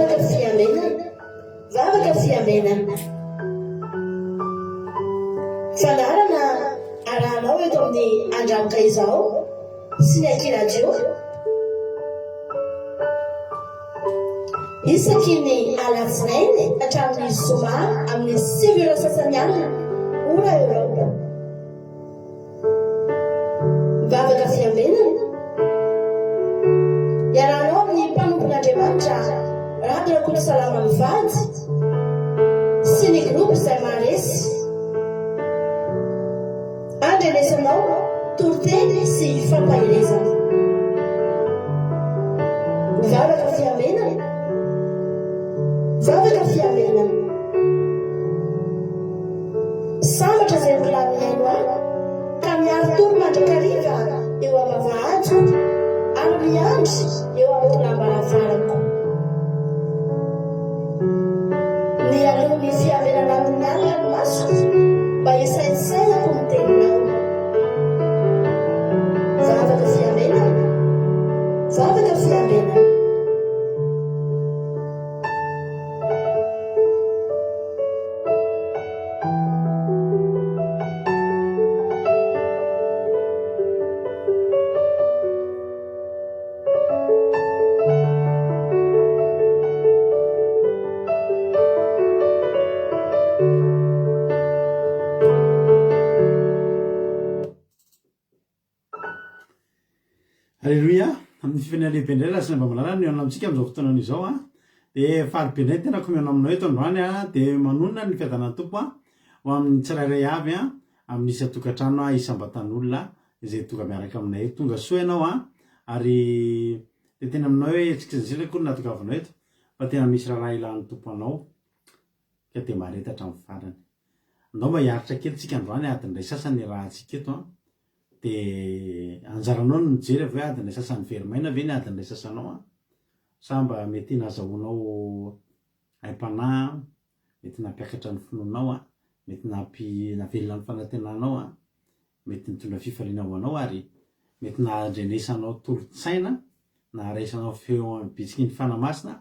Vavaka fiambenana, vavaka fiambenana. Fandaharana arahanao eto amin'ny Andranoka Izao sy ny Aky Radio. Isaky ny alatsinainy hatramin'ny zoma amin'ny 9 ora sasany alina, ora Eoropa. Vavaka fiambenana. Iarahanao amin'ny mpanompon'Andriamanitra Rado Rakotosalama mivady sy ny groupe izay maharesy. Andrenesanao toriteny sy fampaherezana. Vavaka fiambenana. Vavaka fiambenana. Sambatra izay olona mihaino ahy ka miari-tory mandrakariva eo am-bavahadiko ary miandry eo am-tolam-baravarako. Mialoha ny fiavelana amin'ny alina ny masoko mba hisaintsainako ny teninao. Vavaka fiambenana, vavaka fiambenana. Aleloia! Amin'ny fifaliana lehibe indray raha sendra mba malala ny mihaona amintsika amin'izao fotoana izao an! Dia faly be indray ny tenako mihaona aminao eto androany an! Dia manonona ny fiadanan'ny Tompo an! Ho amin'ny tsirairay avy an! Amin'ny isan-tokantrano an! Isam-batan'olona izay tonga miaraka aminay eto. Tonga soa ianao an! Ary dia tena aminao hoe tsy kizinjina akory ny nahatongavanao eto fa tena misy raharaha ilan'ny Tompo anao ka dia mahareta hatramin'ny farany. Andao mba hiaritra kely tsika androany adiny iray sasany iarahantsika eto an! Dia anjaranao ny mijery avy hoe adiny iray sasany very maina ve ny adiny iray sasanao an? Sa mba mety nazahoanao aim-panahy an? Mety nampiakatra ny finoanao an? Mety nampi navelona ny fanantenanao an? Mety nitondra fifaliana ho anao ary mety nahandrenesanao tolo-tsaina, naharaisanao feo bitsiky ny Fanahy Masina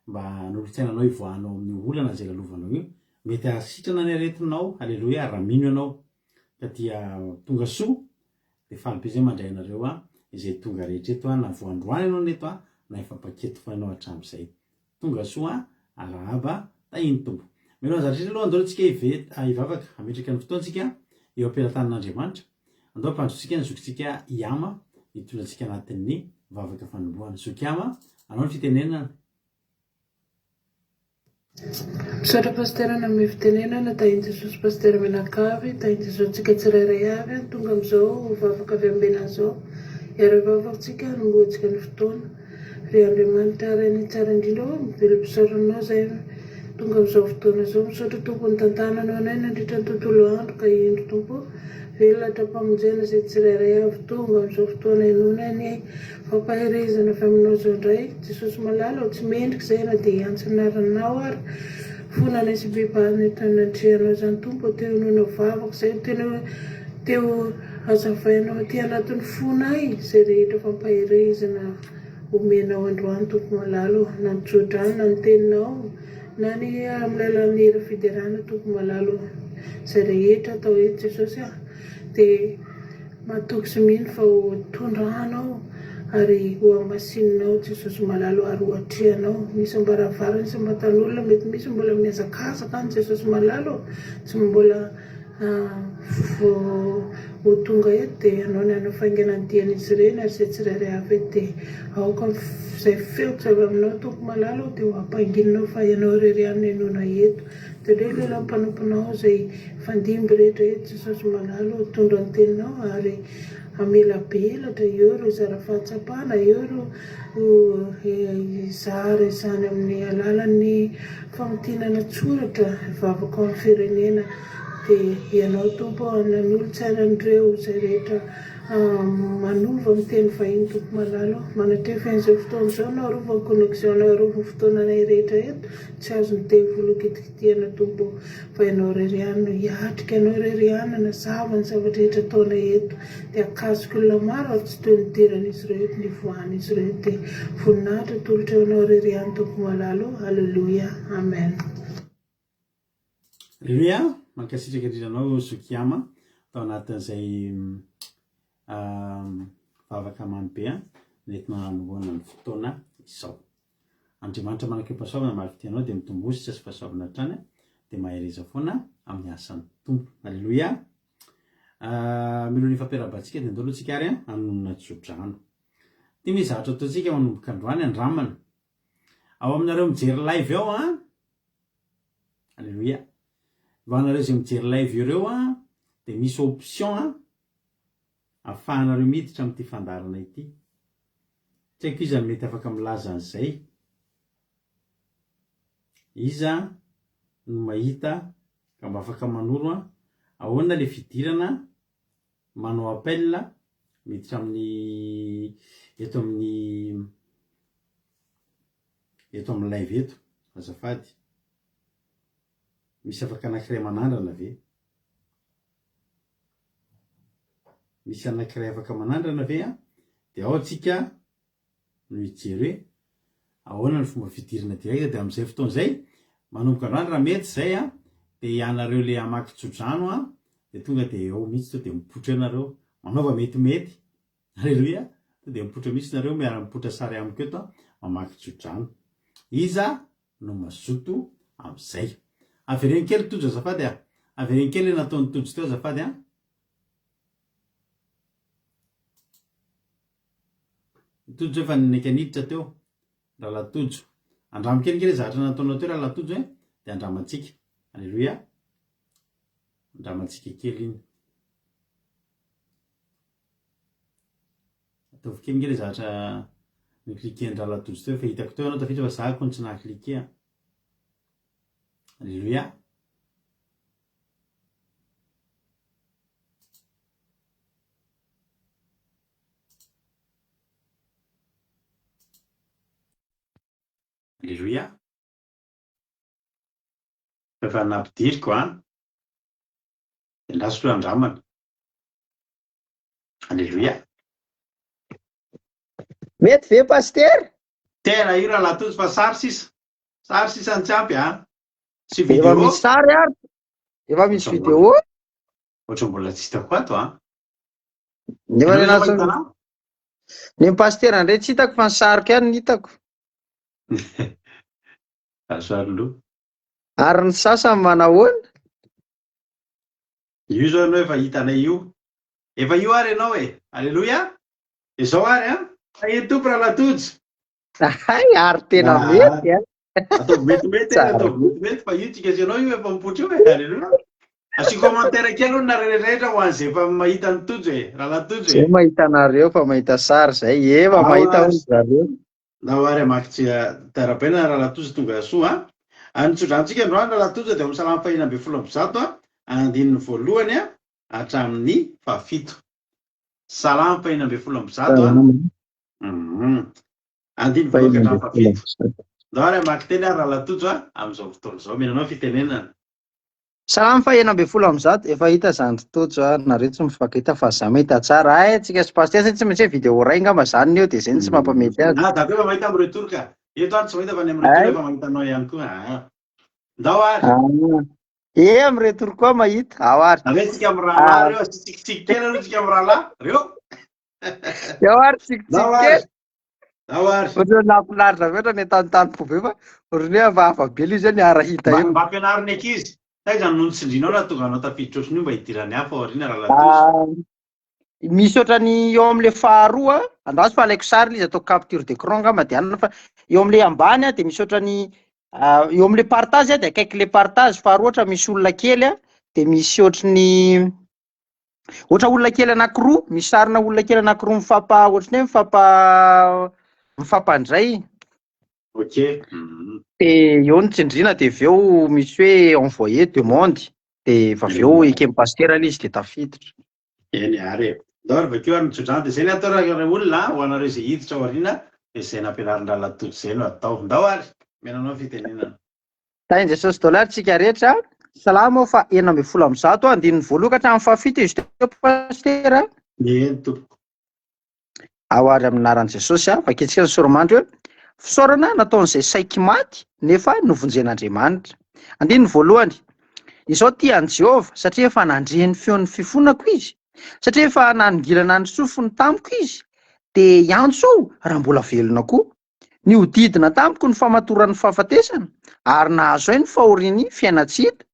mba hanolo-tsaina anao hivoahanao amin'io olana izay lalovanao io. Mety hahasitrana ny aretinao, aleloia, raha mino ianao. Ka dia tonga soa, dia faly be izay mandray anareo an, izay tonga rehetra eto an, na vao androany ianao no eto an, na efa mpaketo foana ianao hatramin'izay. Tonga soa, arahaba, tahin'ny Tompo. Mialoha ny zavatra rehetra aloha andao tsika hivavaka, hametraka ny fotoantsika eo am-pelatanan'Andriamanitra. Andao hampandrosotsika ny zokintsika Iama hitondra antsika anatin'ny vavaka fanombohana. Zoky Iama, anao ny fitenenana. Misaotra Pasitera nanome fitenenana, tahin'i Jesosy Pasitera mianakavy, tahin'i Jesosy antsika tsirairay avy an, tonga amin'izao vavaka avy ambenany izao, hiara-hivavaka tsika hanombohantsika ny fotoana. Ry Andriamanitra Rainay tsara indrindra ô, velom-pisaorana Anao izahay tonga amin'izao fotoana izao. Misaotra Tompo nitantananao anay nandritra ny tontolo andro ka indro Tompo ô, velona hatrampamonjena izay tsirairay avy tonga amin'izao fotoana inoana anie fampaherezana avy aminao izao indray. Jesosy malala ô, tsy mendrika izahay na dia hiantso ny anaranao ary. Fona anay sy bebahana eto anatrehanao izany Tompo ô, te hinoana vavaka izahay, tena te ho Hazavainao aty anatin'ny fonay izay rehetra fampaherezana omenao androany Tompo malala ô, na ny tsodrano na ny teninao na ny amin'ny alalan'ny hira fiderana Tompo malala ô, izay rehetra atao eto Jesosy a, dia matoky sy mino fa ho tondranao ary ho hamasininao Jesosy malala ô ary ho atrehanao ny isam-baravarana isam-batan'olona mety misy mbola mihazakazaka any Jesosy malala ô, tsy mbola Vao ho tonga eto dia ianao ny hanafaingana ny dian'izy ireny ary izay tsirairay avy eto dia aoka izay feo tsy avy aminao Tompo malala ô dia ho ampangininao fa ianao irery ihany no henoina eto. Dia indreo lehilahy mpanomponao izay fandimby rehetra eto Jesosy malala ô hitondra ny teninao ary hamelabelatra eo ireo hizara fahatsapana eo ireo hizara izany amin'ny alalan'ny famintinana an-tsoratra vavaka ho an'ny firenena. Dia Ianao Tompo ô nanolo-tsaina an'ireo izay rehetra manova amin'ny teny vahiny Tompo malala ô. Manatrefa an'izao fotoana izao Anao arovy ny connexion nay arovy ny fotoananay rehetra eto tsy azon'ny devoly ho kitikitihana Tompo ô. Fa Ianao irery ihany no hiatrika Ianao irery ihany hanazava ny zava-drehetra ataonay eto dia hakasika olona maro ary tsy toy ny nidiran'izy ireo eto ny hivoahan'izy ireo eto dia voninahitra atolotra ho Anao irery ihany Tompo malala ô. Aleloia. Amen. Aleloia, mankasitraka indrindra anao Zoky Ama tao anatin'izay vavaka mamy be nentina nanombohana ny fotoana izao. Andriamanitra manan-kerim-pahasoavana maro fitia anao dia mitomboa sy fahasoavana hatrany dia mahereza foana amin'ny asan'ny Tompo. Aleloia. Mialoha ny fampiarahabantsika dia andao aloha tsika ary hanonona tsodrano. Ity misy zavatra ataontsika manomboka androany andramana. Ao aminareo mijery live ao an, Aleloia. Ho anareo izay mijery live ireo an, dia misy option an, ahafahanareo miditra amin'ity fandaharana ity. Tsy haiko iza no mety afaka milaza an'izay. Iza no mahita ka mba afaka manoro an, ahoana le fidirana manao appel miditra amin'ny eto amin'ny eto amin'ny live eto azafady. Misy afaka anankiray manandrana ve? Misy anankiray afaka manandrana ve an? Dia ao tsika no hijery hoe ahoana ny fomba fidirana direct dia amin'izay fotoana izay manomboka androany raha mety izay an dia ianareo le hamaky tsodrano an dia tonga dia eo mihitsy to dia mipoitra eo nareo manaova metimety Aleloia! To dia mipoitra mihitsy nareo miara mipoitra sary amiko eto an, mamaky tsodrano. Iza no mazoto amizay? Avereno kely Tojo azafady a! Avereno kely le nataon'i Tojo teo azafady a! Tojo efa naika niditra teo, Rahalahy Tojo. Andramo kely nge le zavatra nataonao teo Rahalahy Tojo e, dia andramantsika. Aleloia! Andramantsika kely iny. Ataovy kely nge le zavatra ni-cliquer-n'i Rahalahy Tojo teo fa hitako teo ianao tafiditra fa za kony tsy naha-cliquer an. Alléluia. Alléluia. Efa nampidiriko an. Endraso aloha andramana. Aleloia. Mety ve Pasitera? Tena io rahalahy Tojo fa sary sisa. Sary sisa no tsy ampy a. Sy Efa vidéo. misy sary ary. Efa misy vidéo. Ohatran'ny mbola tsy hitako ato a. Nefa Ianao ny ve anazy mahita anah? ny pasitera indray tsy hitako fa ny sariko ihany no hitako. Azo ary loha. Ary ny sasany manahoana? Io izao ianao efa hitanay io. Efa io ary ianao e! Aleloia! Izao ary an! Tahian'ny Tompo Rahalahy Tojo! Hay, ary tena mety an! Ataovy metimety e, ataovy metimety fa io tsika sy ianao io efa mipoitra io e! Aleloia! Asio commentaire kely hono nareo rehetra ho an'izay efa mahita an'i Tojo e! Rahalahy Tojo e! Zay mahita anareo fa mahita sary zay, efa mahita hono zareo. Ndao ary hamaky tsy tarabaina Rahalahy Tojo tonga soa a! Ny tsodranontsika androany Rahalahy Tojo dia ao amin'ny Salamo fahenina ambin'ny folo amby zato a, andininy voalohany a, hatramin'ny fahafito. Salamo fahenina ambin'ny folo amby zato a, andininy voalohany ka hatramin'ny fahafito. Ndao ary hamaky teny ary Rahalahy Tojo a, amin'izao fotoana izao. Omena anao ny fitenenana. Salamo faha-116, efa hita zany ry Tojo a, nareo tsy mifankahita fa za mahita tsara, hay tsika sy Pasitera zay tsy maintsy hoe vidéo ray ngamba zany ny eo de zay no tsy mampamety azy. Ah d'accord efa mahita am retour ka, eto ary tsy mahita fa ny am retour efa mahita anao ihany koa ah. Ndao ary. Ah. Eh am retour koa mahita, ao ary. Aleo tsika am rahalahy reo, asio tsikitsiky kely aloha tsika am rahalahy reo. Eo ary tsikitsiky kely. Ao ary. Ohatran'ny nahafinaritra be ohatran'ny tanintany fo be fa ohatran'ny hoe hafahafa be ilay izy hoe niara-hita Mba eo. mba ampianaro ny ankizy. Taiza no notsindrinao raha tonga anao tafiditra ohatran'io mba hidiran'ny hafa ao aoriana Ralatozo? Ah, misy ohatran'ny eo amin'ilay faharoa, andraso fa alaiko sary ilay izy ataoko capture d'écran angamba dia anona fa eo amin'ilay ambany ah, dia misy ohatran'ny ah, eo amin'ilay partage ah, dia akaiky ilay partage faharoa ohatra misy olona kely ah, dia misy ohatran'ny Ohatra olona kely anankiroa, misy sarina olona kely anankiroa mifampa, ohatran'ny hoe mifampa, mifampandray. Ok. Dia eo no tsindriana dia avy eo misy hoe envoyer demande. Dia efa avy eo eken'ny pasitera ilay izy dia tafiditra. Eny ary e. Ndao ary vakio ary ny tsodrano dia izay ny atao raha ray olona a, ho anareo izay hiditra ao aoriana dia izay nampianarin-dRahalahy Tojo izay no atao. Ndao ary, omena anao ny fitenenana. Tahin'i Jesosy dollar tsika rehetra. Salamo faha 116 andininy voalohany ka hatramin'ny fahafito izy teo Pasitera. Eny tompoko. Ao ary amin'ny anaran'i Jesosy a, vakintsika ny sora-mandry hoe, Fisaorana nataon'izay saiky maty nefa novonjen'Andriamanitra. Andininy voalohany, Izao tia an'i Jehovah, satria efa nandre ny feon'ny fifonako izy, satria efa nanongilana ny sofiny tamiko izy, dia hiantso aho raha mbola velona koa. Nihodidina tamiko ny famatoran'ny fahafatesana, ary nahazo ahy ny fahorian'ny fiainan-tsy hita.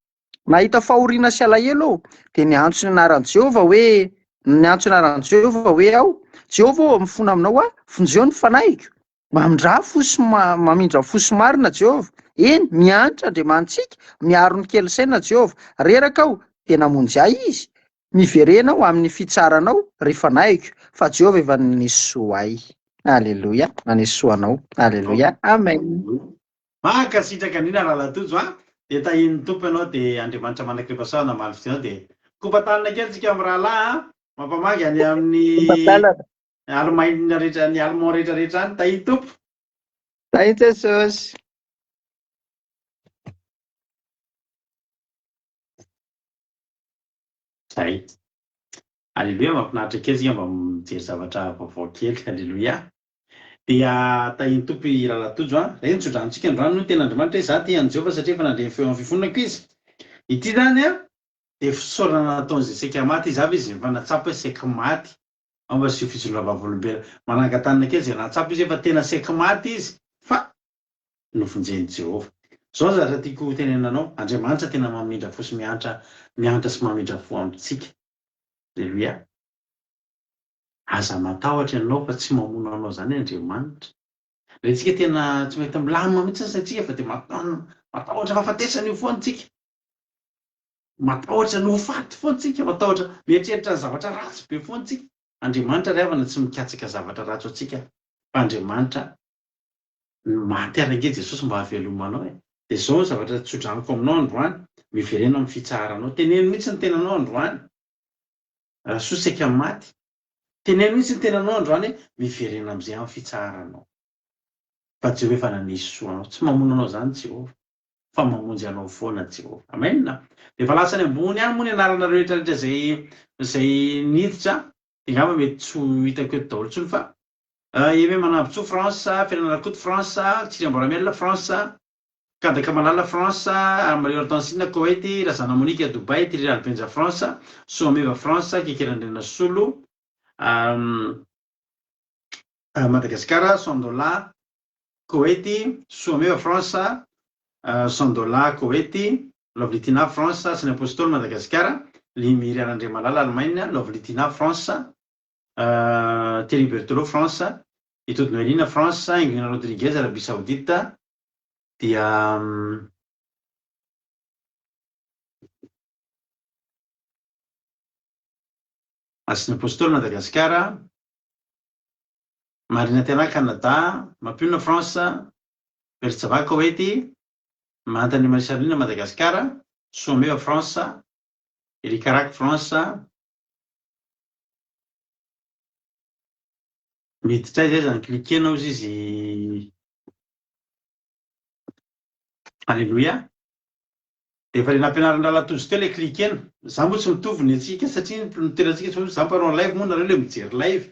Nahita fahoriana sy alahelo aho, dia niantso ny anaran'i Jehovah hoe, niantso ny anaran'i Jehovah hoe aho, Jehovah ô, mifona aminao aho, vonjeo ny fanahiko. Mamindrà fo sy mamindra fo sy marina Jehovah. Eny, miantra Andriamanitsika, miaro ny kely saina Jehovah. Reraka aho, dia namonjy ahy Izy. Miverena ho amin'ny fitsaranao, ry fanahiko, fa Jehovah efa nanisy soa ahy. Aleloia, nanisy soa anao. Aleloia, amen. Mankasitraka indrindra Rahalahy Tojo a! Dia tahian'ny Tompo ianao dia Andriamanitra manakripasoa namaly fitia anao dia kopa-tanana kely tsika amin'ny rahalahy a! Mampamangy any amin'ny Kopa-tanana. Allemagne rehetra ny Allemand rehetra rehetra any tahian'ny Tompo. Tahin'i Jesosy. Zay. Aleloia mahafinaritra kely tsika mba mijery zavatra vaovao kely. Aleloia. Dia tahin'ny Tompo i Rahalahy Tojo a! Re ny tsodranontsika androany hoy ny tenin'Andriamanitra hoe izaho tia an'i Jehovah satria efa nandre ny feon'ny fifonako izy. Ity izany an, dia fisaorana nataon'izay saika maty izy avy izy efa nahatsapa hoe saika maty. Ao mba asio fijoroana vavolombelona. Manangan-tanana kely izay nahatsapa izy hoe efa tena saika maty izy fa novonjen'i Jehovah. Izao ny zavatra tiako hotenenina anao, Andriamanitra tena mamindra fo sy miantra miantra sy mamindra fo amintsika. Aleloia. Aza matahotra ianao fa tsy mamono anao izany Andriamanitra. Ilay tsika tena tsy mety milamina mihitsy ny saintsika fa dia matahotra fahafatesana io foana tsika. Matahotra ny ho faty foana tsika, matahotra mieritreritra ny zavatra ratsy be foana tsika. Andriamanitra ry havana tsy mikatsaka zavatra ratsy ho antsika fa Andriamanitra maty ary ange Jesosy mba hahavelomanao e. Dia izao ny zavatra tsodranoko aminao androany, miverena amin'ny fitsaharanao. Teneno mihitsy ny tenanao androany. Rasoa saika maty. Teneno mihitsy ny tenanao androany hoe miverena amin'izay amin'ny fitsaharanao. Fa Jehovah efa nanisy soa anao. Tsy mamono anao izany Jehovah. Fa mamonjy anao foana Jehovah. Amen. Dia efa lasa any ambony any moa ny anaranareo rehetra rehetra izay izay niditra. Dia angamba mety tsy ho hitako eto daholo intsony fa Aimé Manambotsoa France, Fenana Rakoto France, Tsiriamboramel France, Kadaka Malala France, Marie Hortensine Koety, Razana Monica Dubaï, Thierry Ralibenja France, Soameva France, Keke Randrianasolo Madagascar, Sandola Koety, Soameva France, Sandola Koety, Lovely Tina France, Siny Apostoly Madagascar, Limiriana Andriamalala Allemagne, Lovely Tina France, Thierry Berthelot France, Itody Noeline France, Ingrid Rodriguez Arabie Saoudite, dia Hasin'ny Apostoly Madagasikara, Marina Tena Canada, Mampionona France, Bertsava Koety, Mahantany Marie Charline Madagasikara, Soameva France, Eric Rack France, Miditra aiza aiza ny cliquer-nao ozy izy. Aleloia. Dia efa le nampianarin'i Ralatojo teo le cliquer-na. Za moa tsy mitovy ny antsika satria ny toerantsika tsy mitovy, za mpanao live moa nareo le mijery live.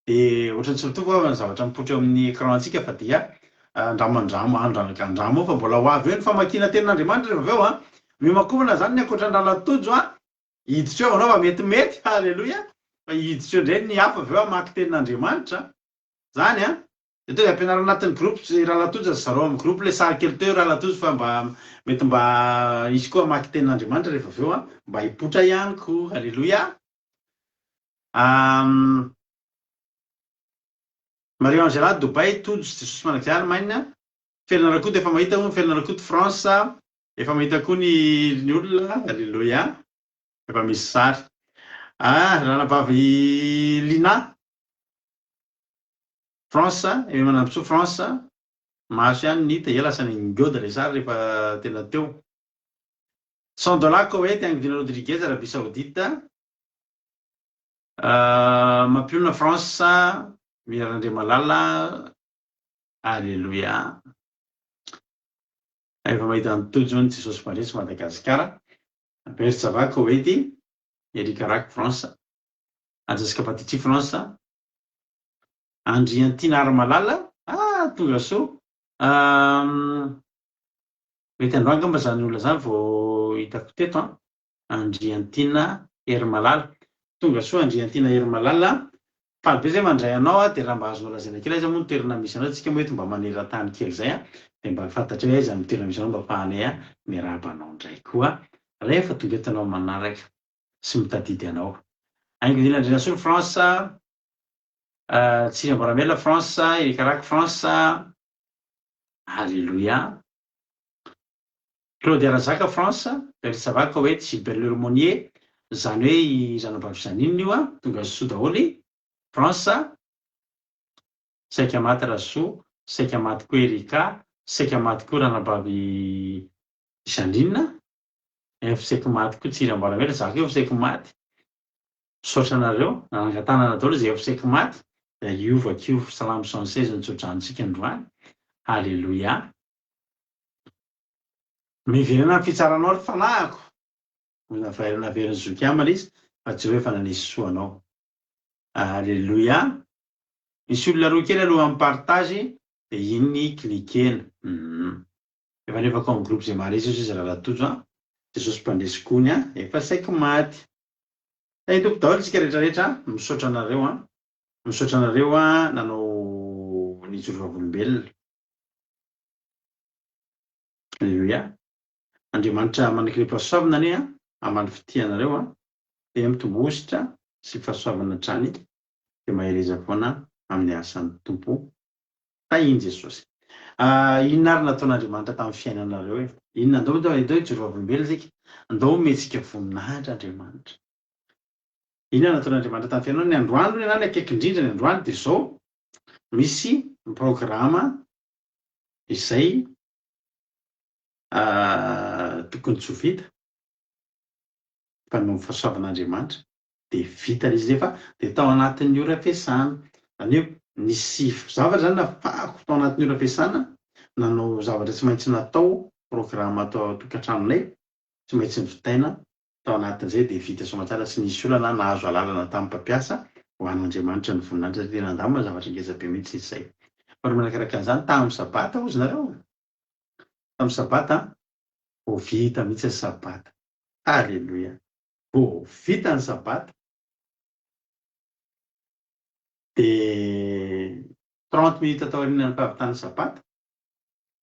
Dia ohatran'ny tsy mitovy angamba ny zavatra mipoitra eo amin'ny écran antsika fa dia andramo andramo andramo eo fa mbola ho avy eo ny famakiana tenin'Andriamanitra rehefa avy eo an. Miomankomana zany ny ankoatran'i Ralatojo an. Hiditra eo ianao fa metimety, haleloia, fa hiditra eo indray ny hafa avy eo hamaky tenin'Andriamanitra. Zany an. Dia tonga ampianaro anatin'ny groupe ry Ralatojo aza zarao amin'ny groupe ilay sary kely teo Ralatojo fa mba mety mba hisy koa hamaky tenin'Andriamanitra rehefa avy eo an, mba hipoitra ihany koa. Haleloia. Marie Angela, Dubaï, Tojo, Jesosy Manak'Izay, Allemagne, Felana Rakoto efa mahita hono, Felana Rakoto, France, Efa mahita koa ny ny olona, Alléluia. Efa misy sary. Ah, ranabavy Lina, France, Aimé Manampisoa, France, maso ihany ny hita, ia lasa ningôda ilay sary rehefa tena teo. 100 dollars Koweït, Angodina Rodriguez, Arabie Saoudite. Mampionona France, Mira Randriamalala, Alléluia. Efa mahita an'i Tojo ny Jesosy Mandresy Madagasikara. Bert Sava, Koweït, Eric Rack, France. Jessica Patici, France. Andriantiana Harimalala, ah, tonga soa. Mety androany angamba izany olona izany vao hitako teto an. Andriantiana Herimalala. Tonga soa Andriantiana Herimalala. Faly be zay mandray anao a, dia raha mba azonao lazaina kely aiza moa ny toerana misy anao, tsika moa eto mba maneran-tany kely zay a, dia mba fantatray hoe aiza ny toerana misy anao mba afahanay a miarahaba anao indray koa rehefa tonga eto ianao manaraka sy mitadidy anao. Haingodina Andrianasolo France, Tsiry Amboaramela France, Eric Rack France, Alléluia. Claudia Razaka, France, Bertsava, Koweït, Gilbert Lermonnier, izany hoe i Ranabavy Jeanine io an, tonga soa daholo, France, saika maty Rasoa, saika maty koa Erika, saika maty koa Ranabavy Jeanine, efa saika maty koa Tsiry Amboaramela, za koa efa saika maty, misaotra anareo, nanangan-tanana daholo izay efa saika maty, dia io vakio Salamo 116 ny tsodranontsika androany, Alléluia. Miverena amin'ny fitsaranao ry fanahiko. Naverin'ny zoky aminy izy fa Jehovah efa nanisy soa anao. Alléluia. Misy olona roa kely aloha amin'ny partage dia iny cliquena. Hum. Efa alefako ao amin'ny groupe izay maharesy io sisa Rahalahy Tojo an. Jesosy mpandresy kony an. Efa saiky maty. Tahin'ny Tompo daholo isika rehetra rehetra an. Misaotra anareo an. Misaotra anareo an nanao nijoro vavolombelona. Alléluia. Andriamanitra manakirem-pahasoavana anie an, hamaly fitia anareo an, dia mitomboa hosotra sy fahasoavana hatrany, dia mahereza foana amin'ny asan'ny Tompo. Tahin'i Jesosy. Ah, inona ary nataon'Andriamanitra tamin'ny fiainanareo e? Inona? Andao, andao, andao hijoro vavolombelona isika. Andao homentsika voninahitra Andriamanitra. Inona nataon'Andriamanitra tamin'ny fiainanao? Ny androany aloha ny anah ny akaiky indrindra ny androany dia izao, misy programa izay tokony tsy ho vita fa noho ny fahasoavan'Andriamanitra dia vita ilay izy nefa dia tao anatin'ny ora fiasana. Izany hoe nisy zavatra izany nafahako tao anatin'ny ora fiasana, nanao zavatra tsy maintsy natao, programa tao an-tokantranonay tsy maintsy novitaina Tao anatin'izay dia vita soamantsara tsy nisy olana nahazo alalana tamin'ny mpampiasa ho an'Andriamanitra ny voninahitra satria tena nandamina zavatra ngeza be mihitsy izy izay. Faharoa manarakaraka an'izany, tamin'ny sabata hozy nareo, tamin'ny sabata vao vita mihitsy ny sabata. Aleloia! Vao vita ny sabata dia trente minutes taorian'ny fahavitan'ny sabata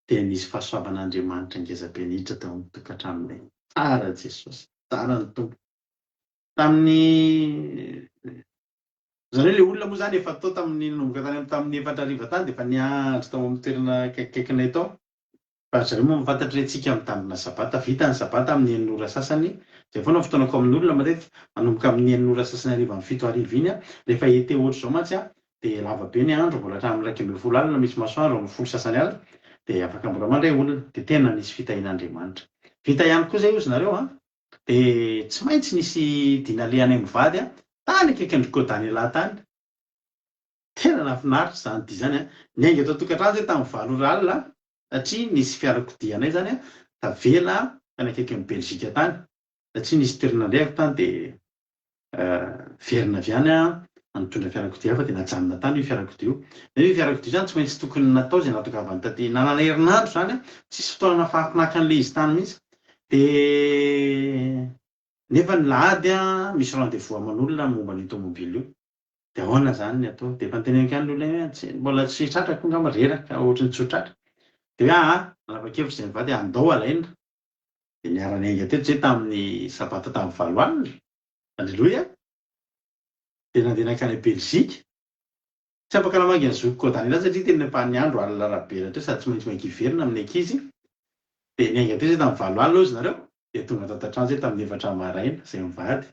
dia nisy fahasoavan'Andriamanitra ngeza be niditra tao amin'ny tokantranonay. Tsara Jesosy, tsara ny Tompo. Tamin'ny izany hoe ilay olona moa izany efa tao tamin'ny nanomboka tany amin'ny tamin'ny efatra hariva tany dia efa niandry tao amin'ny toerana akaikikaikinay tao. Fa ry zareo moa mahafantatra hoe tsika mitandrina sabata, vita ny sabata amin'ny enina ora sasany, izay foana ny fotoanako amin'olona matetika, manomboka amin'ny enina ora sasany hariva amin'ny fito hariva iny, rehefa été ohatr'izao mantsy an, Dia lava be ny andro, mbola hatramin'ny 11 alina misy masoandro, amin'ny folo sasany alina dia afaka mbola mandray olona. Dia tena nisy fitahian'Andriamanitra. Vita ihany koa izay hozy nareo an! Dia tsy maintsy nisy dia nalehanay mivady an, tany akaikin'i Kodanela tany. Tena nahafinaritra izany dia izany an! Niainga tao an-tokantrano izay tamin'ny valo ora alina satria nisy fiarakodia anay izany an, tavela tany akaikin'i Belgique tany satria nisy toerana nalehako tany dia Niverina avy any aho nitondra fiarakodia hafa dia najanona tany io fiarakodia io. Nefa io fiarakodia io izany tsy maintsy tokony natao izay nahatongavany taty. Nanana herinandro izany aho, tsisy fotoana nahafahako naka an'ilay izy tany mihitsy. Dia nefa ny lahady misy rendez-vous aman'olona momba an'io tomobile io. Dia ahoana izany ny atao? Dia efa noteneniko ihany ny olona hoe tsy, mbola tsy tratrako angamba, reraka ohatran'ny tsy ho tratra. Dia hoe aa, nanapa-kevitra izay mivady hoe andao alaina. Dia niara-niainga teto izay tamin'ny sabata tamin'ny valo alina. Aleloia! Dia nandeha nankany Belgique. Tsy afaka namangy an'i zokiko Daniela satria tena efa niandro alina rabera teo sady tsy maintsy mainka hiverina amin'ny ankizy. Dia niainga teo izay tamin'ny valo alina hozy nareo. Dia tonga tato an-trano izay tamin'ny efatra maraina izay mivady.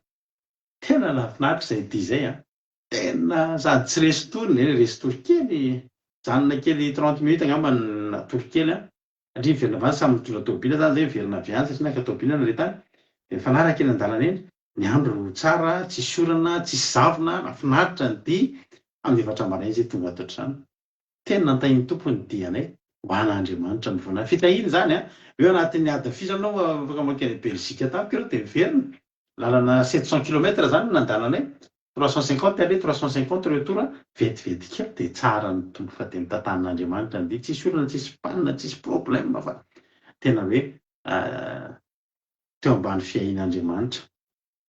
Tena nahafinaritra izay dia izay an! Tena sady tsy resy tory, eny resy tory kely, nijanona kely trente minutes angamba natory kely an! Satria niverina avy any samy nitondra tôbila zany zay niverina avy any satria naka tôbila nareo tany. Dia mifanaraka eny an-dalana eny, ny andro tsara, tsisy orana, tsisy zavona, nahafinaritra ny dia, amin'ny efatra maraina izay tonga ato an-trano. Tena nantahin'ny Tompo ny dianay, ho an'Andriamanitra ny voninahitra. Fitahiana izany an! Eo anatin'ny adiny firy ianao afaka mankany Belgique tampoka ianao dia miverina. Lalana 700 kilomètre izany no nandehananay, 350 aller, 350 retour, vetivety kely dia tsara ny Tompo fa dia mitantanan'Andriamanitra ny dia, tsisy olana, tsisy panne, tsisy problème fa tena hoe teo ambany fiahian'Andriamanitra.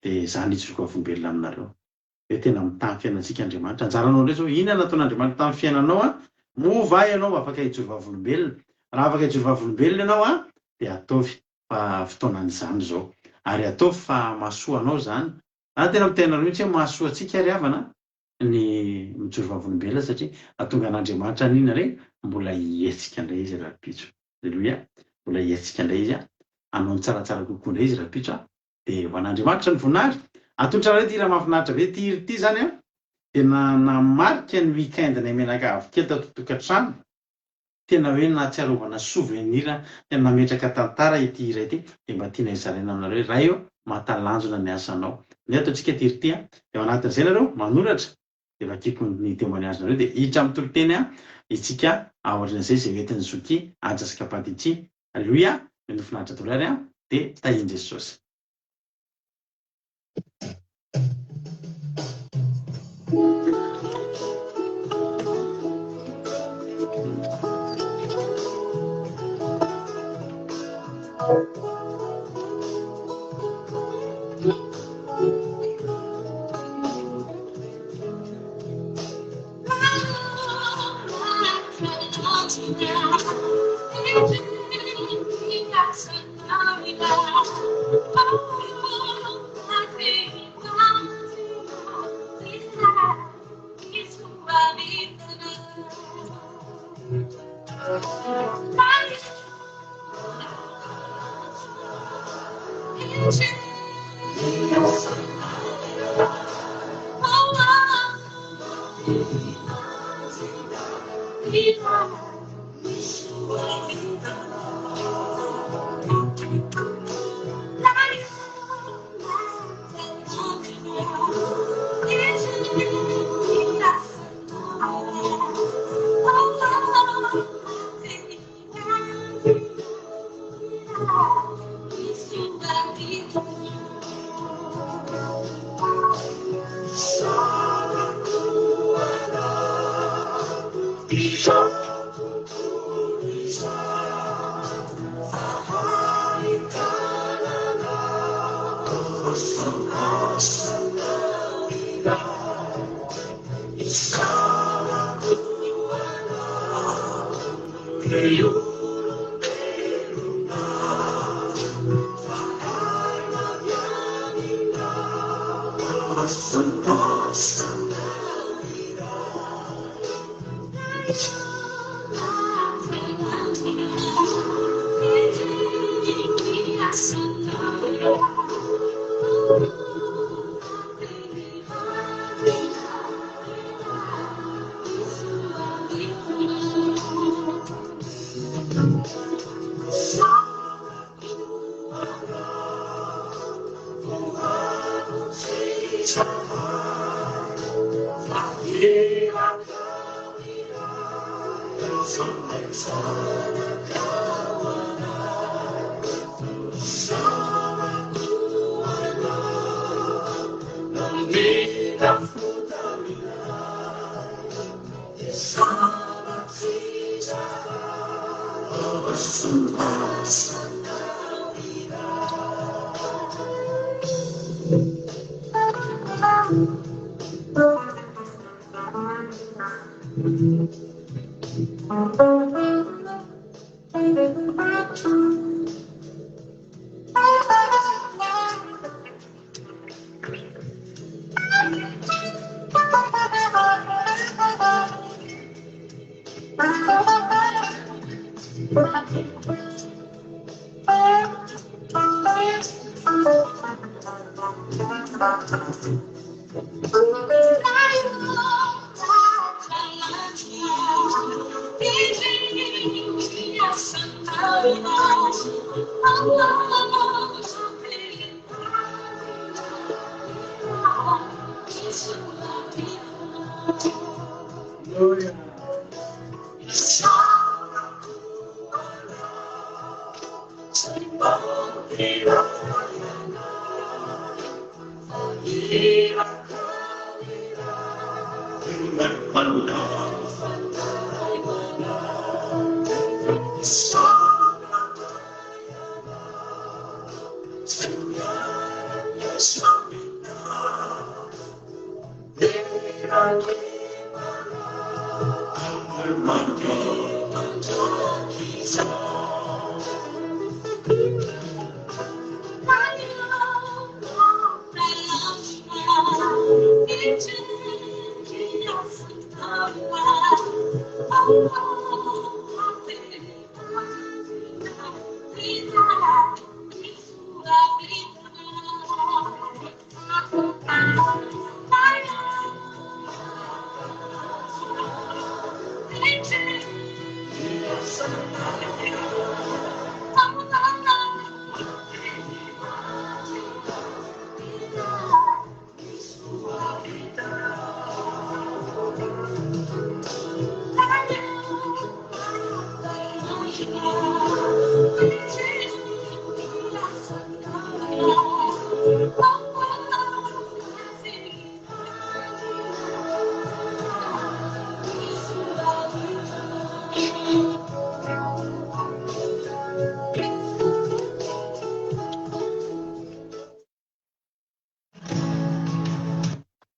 Dia izany hijoroako vavolombelona aminareo. Hoe tena mitahy ny fiainantsika Andriamanitra. Anjaranao indray izao, inona no nataon'Andriamanitra tamin'ny fiainanao an? Moa va ianao afaka hijoro vavolombelona? Raha afaka hijoro vavolombelona ianao an, dia ataovy fa fotoanan'izany izao. Ary ataovy fa mahasoa anao izany. Za tena miteny anareo mihitsy hoe mahasoa antsika ry havana ny mijoro vavolombelona satria hahatonga an'Andriamanitra an'inona indray? Mbola hihetsika indray izy rahampitso. Aleloia! Mbola hihetsika indray izy an, hanao ny tsaratsara kokoa indray izy rahampitso an. Dia ho an'Andriamanitra ny voninahitra. Atolotra anareo ity hira mahafinaritra be ity hira ity izany an, dia nanamarika ny week-end-nay mianakavy kely tato an-tokantrano. Tena hoe nahatsiarovana souvenir, tena nametraka tantara ity hira ity, dia mba tianay zaraina aminareo hoe Ray ô, mahatalanjona ny asanao. Ndeha ataontsika ity hira ity an, dia ao anatin'izay nareo manoratra, dia vakiko ny témoignage-nareo, dia hiditra amin'ny toriteny an, isika aorian'izay izay hoentin'i Zoky Haja sy Kapadichi. Alléluia, mino finaritra daholo ary an, dia tahian'i Jesosy.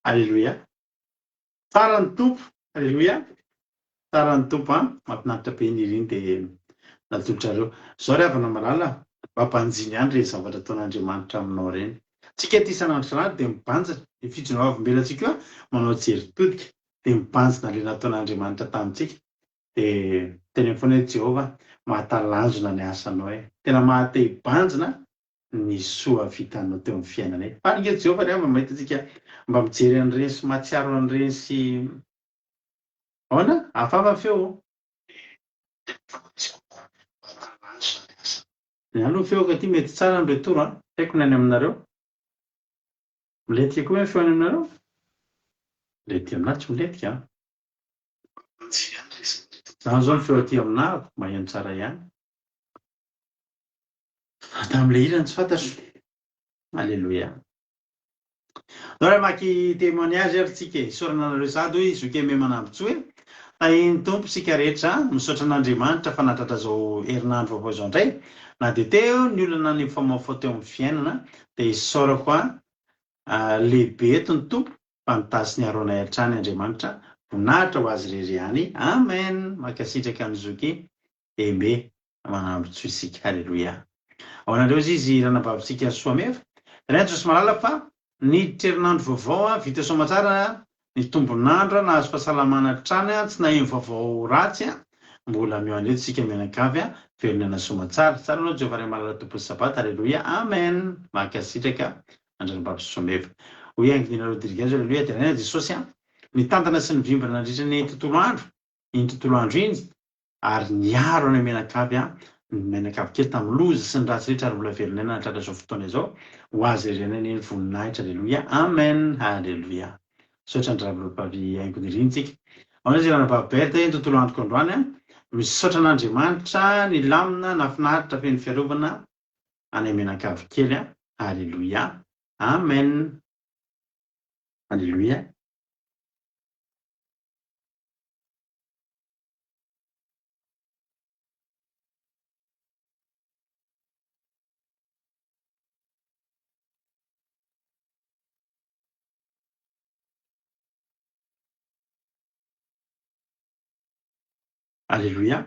Aleloia. Tsara ny Tompo. Aleloia. Tsara ny Tompo an. Mahafinaritra be ny iriny dia natolotrareo. Zao ry havana malala, mba banjino ihany ireny zavatra ataon'Andriamanitra aminao ireny. Tsika aty isan'andro isan'andro dia mibanjina, ny fijoroavombelantsika io manao jery todika dia mibanjina ilay nataon'Andriamanitra tamintsika. Dia teneno foana hoe Jehovah, mahatalanjona ny asanao e. Tena maha-te hibanjina ny soa vitanao teo amin'ny fiainanay. Faly ange Jehovah ry havana mahita antsika mba mijery an'ireny sy mahatsiaro an'ireny sy Ahoana? Hafahafa ny feo ô? Ny ahy aloha ny feoko aty mety tsara ny retour an! Tsy haiko ny any aminareo. Milentika koa ve ny feo any aminareo? Milentika aminà tsy milentika an! Zany zao ny feo aty aminà maheno tsara ihany. Tamin'ilay hira no tsy fantatro. Aleloia. Ndao raha hamaky témoignage ary tsika e. Isaorana anareo sady hoy zoky Aimé Manambintsoa e. Tahin'ny Tompo isika rehetra. Misaotra an'Andriamanitra fa nahatratra izao herinandro vaovao izao indray. Na dia teo ny olana nifamoafoa teo amin'ny fiainana dia isaorako a lehibe eto ny Tompo fa nitahy sy niaro anay hatrany Andriamanitra. Voninahitra ho Azy irery ihany. Amen. Mankasitraka an'i zoky Aimé Manambintsoa isika. Aleloia. Ao anareo izy ranabavintsika Soameva. Renjo sy malala fa niditra herinandro vaovao a, vita soamatsara ny tombon'andro a, nahazo fahasalamana hatrany a, tsy naheno vaovao ratsy a, mbola mihaona eto isika mianakavy a, velona aina soamatsara. Tsara anao Jehovah Ray malala Tompon'ny Sabata. Aleloia. Amen. Mankasitraka Andrianabavy Soameva. Hoy Anginina Rodriguez, Aleloia, deraina Jesosy a, nitantana sy nivimbina nandritra ny tontolo andro, iny tontolo andro iny, ary niaro anay mianakavy aho, ny mianakavy kely tamin'ny loza sy ny ratsy rehetra ary mbola velon'aina nahatratra izao fotoana izao, ho azy irery anie ny voninahitra aleloia amen haleloia misaotra an-dRavolobavy Haingo Nirina tsika ahoana izy ranabavy Berthe eny tontolo androko androany an misaotra an'Andriamanitra nilamina nahafinaritra feno fiarovana anay mianakavy kely an haleloia amen haleloia. Aleloia.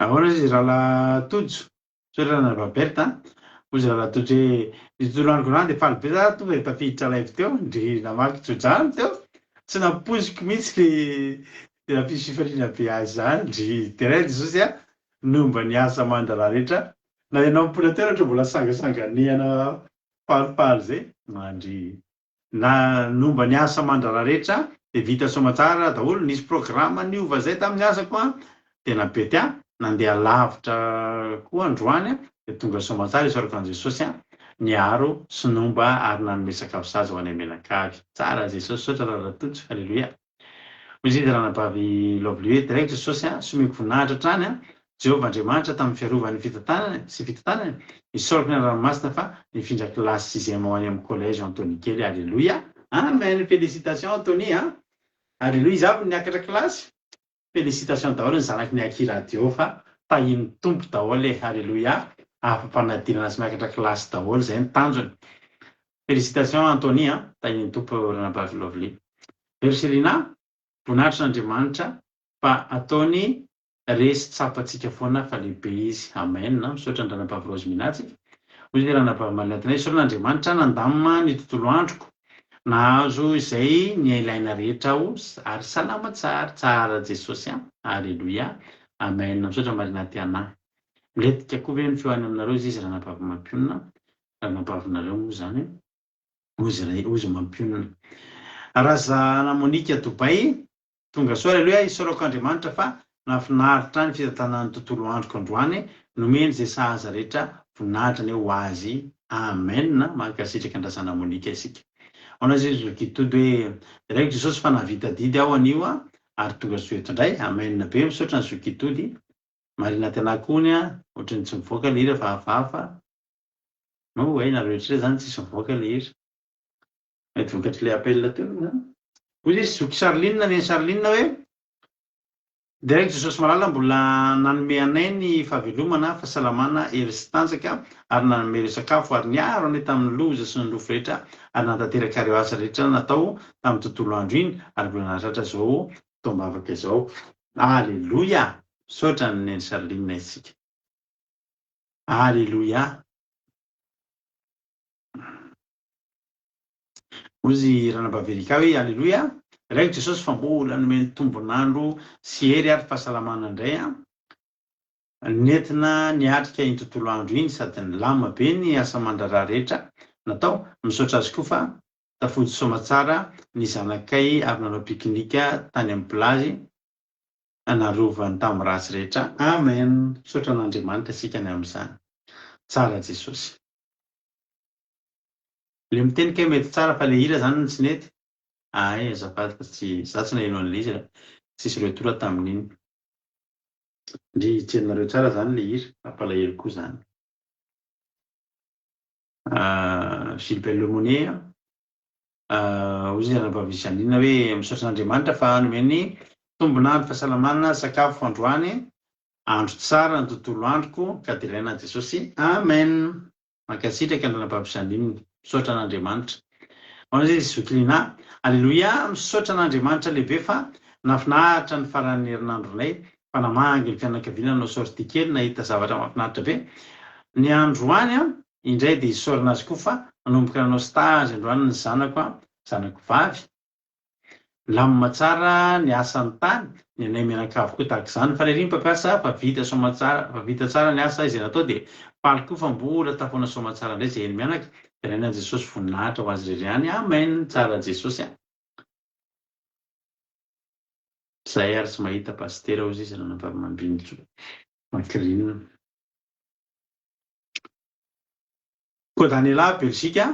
Ahoana izy rahalahy Tojo? Misaotra anareo Berthe a. Hoy izy rahalahy Tojo hoe ny tontolo androko androany dia faly be za tonga dia tafiditra live teo, ndry namaky tso-drano teo. Tsy nampoiziko mihitsy le le nampisy fifaliana be ahy izany, ndry deraina Jesosy a, nomba ny asa aman-draharaha rehetra. Na ianao mpoina teo ohatra mbola sangasanganehana falifaly zay, ndry Na nomba ny asa aman-draharaha rehetra dia vita soamatsara daholo, nisy programme niova zay tamin'ny asako an, tena bety an, nandeha lavitra koa androany an, dia tonga soamatsara isaorako an'i Jesosy an. niaro sy nomba ary nanome sakafo sahaza ho anay mianakavy. Tsara Jesosy, misaotra Rahalahy Tojo, Aleloia. Hoy izy Ranabavy Lovely hoe, Deraiko Jesosy a, sy omeko voninahitra hatrany a, Jehovah Andriamanitra tamin'ny fiarovany ny fitantanany sy fitantanany, isaorako ny anarany masina fa nifindra kilasy sixième ho any amin'ny collège Anthony kely, Aleloia, Amen, félicitations Anthony a, Aleloia, iza avy no niakatra kilasy? Félicitations daholo ny zanaky ny Aky Radio fa tahin'ny Tompo daholo e, Aleloia, afa-panadinana sy miakatra kilasy daholo, izay ny tanjona. Félicitations Anthony a, tahin'ny Tompo ranabavy Lovely. Bercelina, voninahitr' Andriamanitra fa ataony resy tsapantsika foana fa lehibe izy. Amen. Misaotra an-dranabavy Rose Mina tsika. Hoy ilay ranabavy Marinette Isaorana Andriamanitra nandamina ny tontolo androko. Nahazo izay niailaina rehetra aho ary salama tsara. Tsara Jesosy a. Aleloia. Amen. Misaotra Marina Tiana. Milentika koa ve ny feo any aminareo izy ranabavy Mampionona? Ranabavinareo moa izany. Hozy ray, hozy mampionona. Razana Monica Dubai, Tonga soa Aleloia, isaorako Andriamanitra fa nahafinaritra ahy ny fitantanana ny tontolo androko androany, nomeny izay sahaza rehetra, voninahitra anie ho Azy, Amen, mankasitraka an-dRazana Monica isika. Aona zay zoky tody hoe, deraiko Jesosy fa nahavita adidy aho anio ary tonga soa eto indray, Amen be, misaotra ny zoky tody, Marina tena kony a, ohatran'ny tsy mivoaka le hira fa hafahafa, no way nareo rehetra ireo zany tsisy mivoaka le hira. Mety vokatr'ilay appel teo aloha zany. Hoy izy zoky Charline, neny Charline hoe, Deraiko Jesosy Malala mbola nanome anay ny fahavelomana, fahasalamana, hery sy tanjaka ary nanome ireo sakafo ary niaro anay tamin'ny loza sy ny lofo rehetra ary nanatanteraka ireo asa rehetra natao tamin'ny tontolo andro iny ary mbola nahatratra izao fotoam-bavaka izao. Aleloia! Misaotra an'i Neny Charline isika. Aleloia! Hozy Ranabavy Erika hoe, Aleloia! Raiko Jesosy fa mbola nomeny tombon'andro sy hery ary fahasalamana indray an! Nentina niatrika iny tontolo andro iny sady nilamina be ny asa aman-draharaha rehetra natao. Misaotra azy koa fa tafody soamatsara ny zanakay avy nanao pique-nique tany amin'ny plage narovany tamin'ny ratsy rehetra. Amen! Misaotra an'Andriamanitra isika ny amin'izany. Tsara Jesosy. Le miteny kay mety tsara fa le hira zany no tsy nety? Ay azafady fa tsy za tsy naheno an'le izy ra tsisy retour tamin'iny. Ndry tsy henonareo tsara zany le hira, mampalahelo koa zany. Gilbert Lemonnier hoy izy anabavy Jeanine hoe misaotra an'Andriamanitra fa nomeny tombon'andro fahasalamana sakafo androany andro tsara ny tontolo androko ka deraina Jesosy Amen. Mankasitraka ny Ranabavy Jeanine. Misaotra an'Andriamanitra. Ahoana izay Zoky Lina? Aleloia! Misaotra an'Andriamanitra lehibe fa nahafinaritra ny faran'ny herinandronay fa namangy ny fianakaviana nanao sortie kely nahita zavatra mahafinaritra be. Ny androany indray dia isaorana azy koa fa nanomboka nanao stage androany ny zanako, zanako vavy. Milamina tsara ny asany tany, ny anay mianakavy koa tahaka izany. Faly ery ny mpampiasa fa vita soamatsara fa vita tsara ny asa izay natao dia faly koa fa mbola tafaona soamatsara indray izay eny mianaka. Deraina an'i Jesosy voninahitra ho azy irery ihany. Amen! Tsara Jesosy a! Zay ary tsy mahita pasitera hozy izy ranabavy Mambinintsoa Macrine. Koa Daniela, Belgique,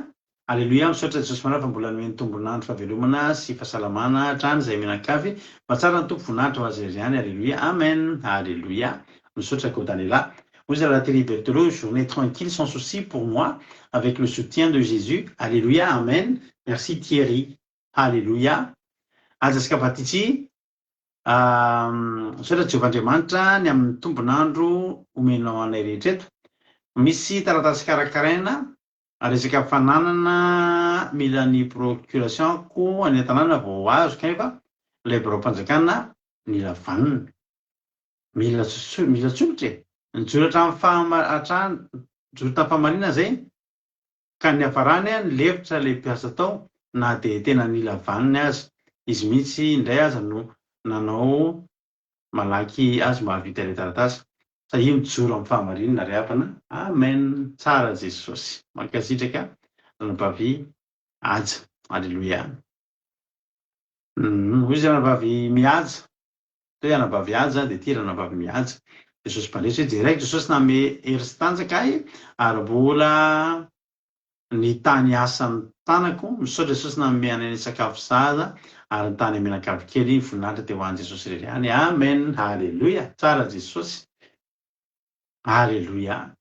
Aleloia, misaotra Jesosy Manana fa mbola nomeny tombon'andro fahavelomana sy fahasalamana hatrany izay mianakavy, fa tsara ny Tompo voninahitra ho Azy irery ihany, Aleloia, Amen, Aleloia, misaotra Koa Daniela. Hoy Zalahy Thierry Berthelot, journée tranquille sans souci pour moi avec le soutien de Jésus, Aleloia, Amen, merci Thierry, Aleloia. Aja sy Kabatitsi, Misaotra Jehovah Andriamanitra ny amin'ny tombon'andro omenao anay rehetra eto. Misy taratasy karakaraina resaka fananana mila ny procuration-ko any an-tanàna vao azo kanefa ilay biraom-panjakana mila vanona. Mila mila tsolotra e! Nijoro hatramin'ny fahama- hatrany nijoro tamin'ny fahamarinana izay Ka niafarany nilefitra ilay mpiasa tao na dia tena nila vaniny aza. Izy mihitsy indray aza no nanao malaky azy mba hahavita ilay taratasy. Sahia mijoro amin'ny fahamarinana ry havana. Amen! Tsara Jesosy. Mankasitraka Ranabavy Haja. Aleloia. Hoy izy Ranabavy Mihaja. Toy hoe anabavy Haja dia ity ranabavy Mihaja. Jesosy Mpandresy hoe jeraiko Jesosy nanome hery sy tanjaka ahy ary mbola. Ny tany asan'ny tanako, misaotra Jesosy nanome anay ny sakafo sahaza ary ny tany mianakavy kely, voninahitra dia ho an'i Jesosy irery ihany, Amen, Haleloia, tsara Jesosy, Haleloia,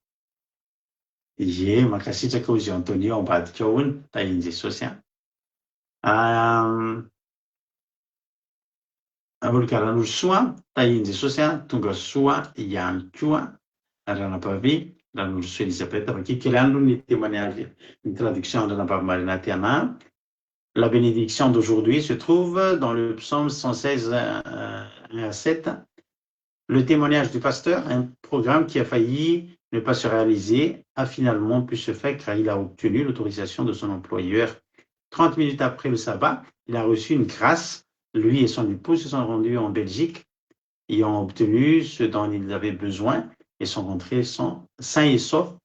ie, mankasitraka hozy Anthony ao ambadika ao ony, tahin'i Jesosy an. Olga Ranorosoa, tahin'i Jesosy an, tonga soa ihany koa Ranabavy Ranorosoa Elisabeth. Vakiko kely ihany aloha ny témoignage, ny traduction an-dRanabavy Marina Tiana. La bénédiction d'aujourd'hui se trouve dans le psaume 116, 1 à 7. Le témoignage du pasteur, un programme qui a failli ne pas se réaliser, a finalement pu se faire car il a obtenu l'autorisation de son employeur. 30 minutes après le sabbat, il a reçu une grâce. Lui et son épouse se sont rendus en Belgique et ont obtenu ce dont ils avaient besoin et sont rentrés sains et saufs.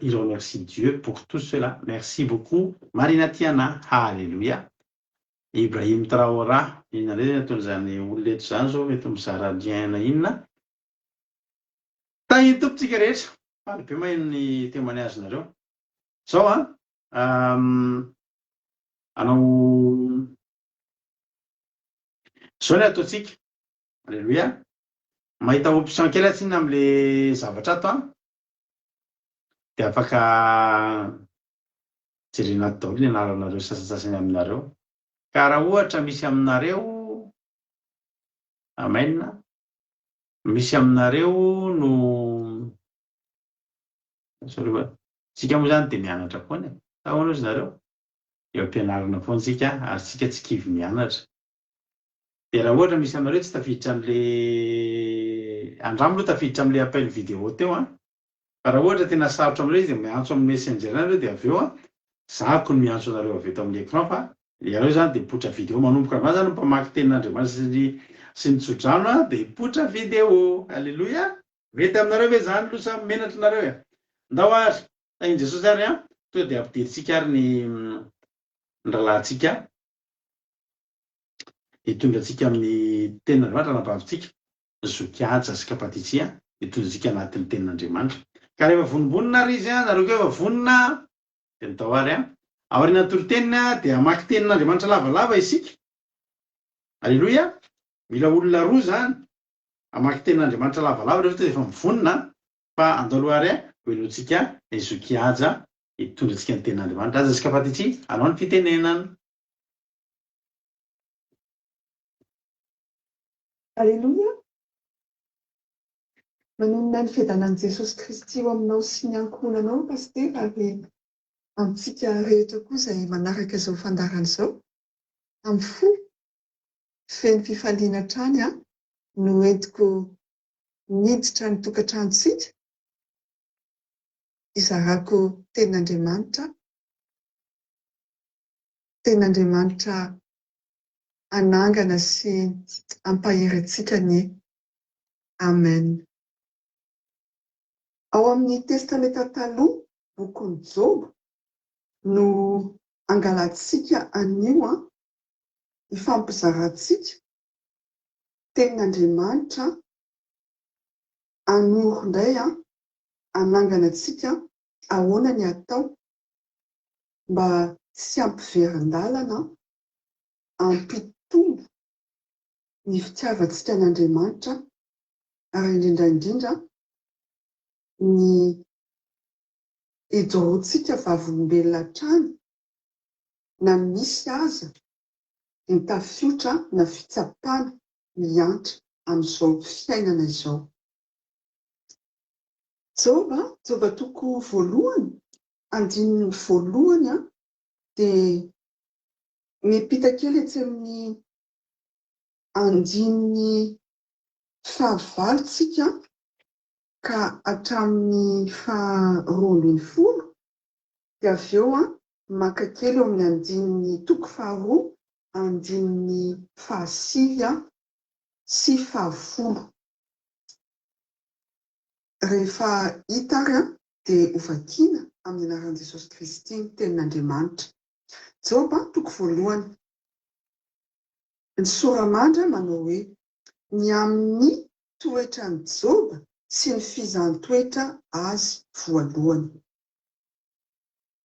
Il remercie Dieu pour tout cela. Merci beaucoup, Marina Tiana. Alléluia. Ibrahim Traoré, inona indray zany ataon'izany olona eto izany zao mety mizara lien na inona. Tahin'ny Tompo tsika rehetra. Faly be maheno ny témoignage-nareo. Zao an, hanao zao ny ataontsika. Alléluia. Mahita option kely aho tsinona amin'le zavatra ato an. Dia afaka jerena ato daholo ny anaranareo sasantsasany aminareo. Ka raha ohatra misy aminareo, amen, misy aminareo no, sorry fa, tsika moa zany dia mianatra foana e. Sa ahoana ozy nareo? Eo am-pianarana foana tsika ary tsika tsy kivy mianatra. Dia raha ohatra misy aminareo tsy tafiditra amin'le, andramo aloha tafiditra amin'le appel vidéo teo an. Fa raha ohatra tena sarotra aminareo izy dia miantso amin'ny messenger nareo dia avy eo an, zahako ny miantso anareo avy eto amin'ny écran fa iareo zany dia mipoitra vidéo manomboka androany zany ny mpamaky tenin'Andriamanitra sy ny sy ny tsodrano an dia hipoitra vidéo. Alléluia! Mety aminareo ve zany aloha sa menatra nareo e? Ndao ary, tahin'i Jesosy ary an, tonga dia ampidirintsika ary ny ny rahalahintsika hitondra antsika amin'ny tenin'Andriamanitra, anabavintsika. Zoky Haja sy Kapatitsia hitondra antsika anatin'ny tenin'Andriamanitra. Ka rehefa vonombonona ary izy, nareo koa efa vonona, dia mitao ary an. Aorian'ny toriteniny dia hamaky tenin'Andriamanitra lavalava isika. Aleloia! Mila olona roa izany hamaky tenin'Andriamanitra lavalava rehefa tonga dia efa mivonona fa andao aloha ary ho henointsika ny Zoky Haja hitondra antsika ny tenin'Andriamanitra. Haja sy Kapatitsia, anao ny fitenenana. Aleloia! Manonona ny fiadanan'i Jesosy Kristy eo aminao sy ny ankohonanao Pasitera ary amintsika rehetra koa izay manaraka izao fandaharana izao. Amin'ny fo feno fifaliana hatrany no entiko miditra ny tokantranontsika hizarako tenin'Andriamanitra, tenin'Andriamanitra hanangana sy hampahery antsika anie. Amen. Ao amin'ny Testamenta Taloha, bokin'i Joba, no angalantsika anio hifampizarantsika Tenin'Andriamanitra hanoro indray hanangana antsika ahoana ny atao mba tsy hampiverin-dalana hampitombo ny fitiavantsika an'Andriamanitra ary indrindra indrindra ny hijoroantsika vavolombelona hatrany na misy aza ny tafiotra na fitsapana miantra amin'izao fiainana izao. Joba, Joba toko voalohany, andininy voalohany dia Miampita kely etsy amin'ny andininy fahavalo tsika ka hatramin'ny faha 12 dia avy eo maka kely eo amin'ny andininy toko faharoa andininy fahasivy sy fahafolo. Rehefa hita ary dia hovakiana amin'ny anaran'i Jesosy Kristy ny tenin'Andriamanitra. Joba, toko voalohany. Ny sora-mandry manao hoe, Ny amin'ny toetran'i Joba sy ny fizahan-toetra azy voalohany.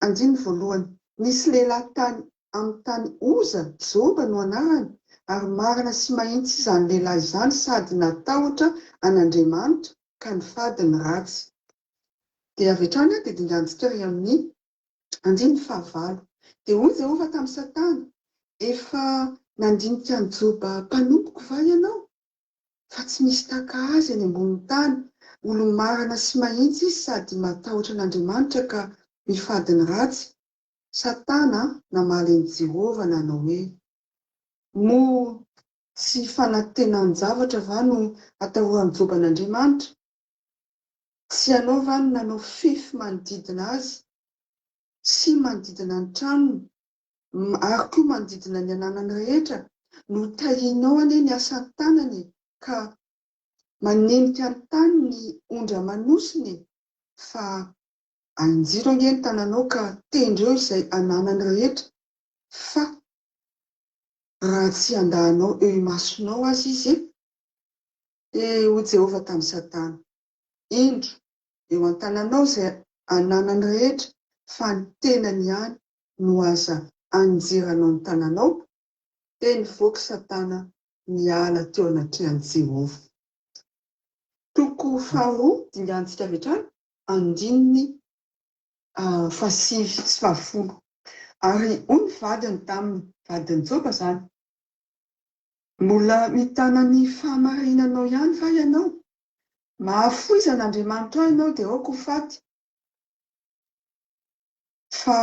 Andininy voalohany, Nisy lehilahy tany amin'ny tany Oza, Joba no anarany, ary marina sy mahitsy izany lehilahy izany sady natahotra an'Andriamanitra ka nifady ny ratsy. Dia avy hatrany dia dinganintsika ery amin'ny andininy fahavalo. Dia hoy Jehovah tamin'i Satana, Efa nandinika an'i Joba mpanompoko va ianao? Fa tsy misy tahaka azy eny ambonin'ny tany, olo-marina sy mahitsy izy sady matahotra an'Andriamanitra ka mifady ny ratsy. Satana namaly an'i Jehovah nanao hoe, Moa tsy fanantenan-javatra va no atahoran'i Joba an'Andriamanitra? Tsy ianao va no nanao fefy manodidina azy sy manodidina ny tranony ary koa manodidina ny ananany rehetra? Notahianao anie ny asan-tanany ka manenika ny tany ny ondry aman'osiny e! Fa ahinjiro ange ny tananao ka tendreo izay ananany rehetra fa raha tsy handahanao eo imasonao aza izy e! Dia hoy Jehovah tamin'i Satana, Indro, eo an-tananao izay ananany rehetra, fa ny tenany ihany no aza aninjiranao ny tananao. Dia nivoaka Satana niala teo anatrehan'i Jehovah. Toko faharoa, dinganintsika avy hatrany, andininy fahasivy sy fahafolo. Ary hoy ny vadiny taminy, vadin'i Joba izany, Mbola mitana ny fahamarinanao ihany va ianao? Mahafoiza an'Andriamanitrao ianao dia aoka ho faty. Fa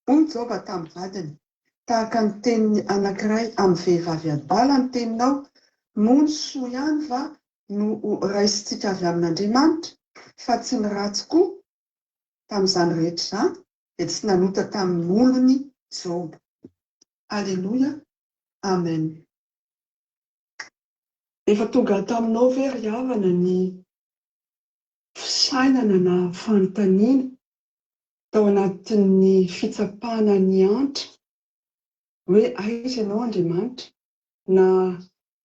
hoy Joba tamin'ny vadiny, Tahaka ny tenin'ny anankiray amin'ny vehivavy adala ny teninao, moa ny soa ihany va no ho raisintsika avy amin'Andriamanitra, fa tsy ny ratsy koa? Tamin'izany rehetra izany dia tsy nanota tamin'ny molony Joba. Aleloia. Amen. Efa tonga taminao ve ry havana ny fisainana na fanontaniana tao anatin'ny fitsapana niantra hoe aiza ianao Andriamanitra na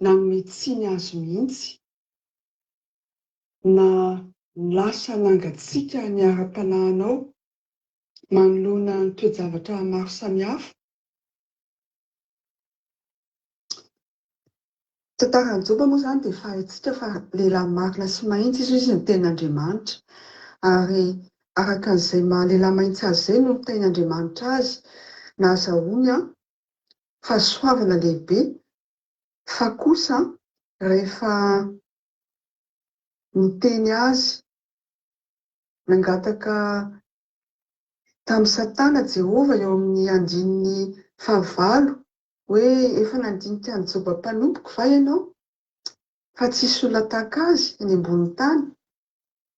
nanome tsiny azy mihitsy na lasa nangatsiaka ny ara-panahinao manoloana ny toe-javatra maro samihafa? Tantaran'i Joba moa izany dia efa haintsika fa lehilahy marina sy mahitsy izy, hoy izy ny tenin'Andriamanitra. Ary araka an'izay maha lehilahy mahitsy azy izay no nitahian'Andriamanitra azy, nahazahoany fahasoavana lehibe. Fa kosa rehefa niteny azy, nangataka tamin'i Satana Jehovah eo amin'ny andininy fahavalo hoe, Efa nandinika an'i Joba mpanompoko va ianao, fa tsy hisy olona tahaka azy eny ambonin'ny tany?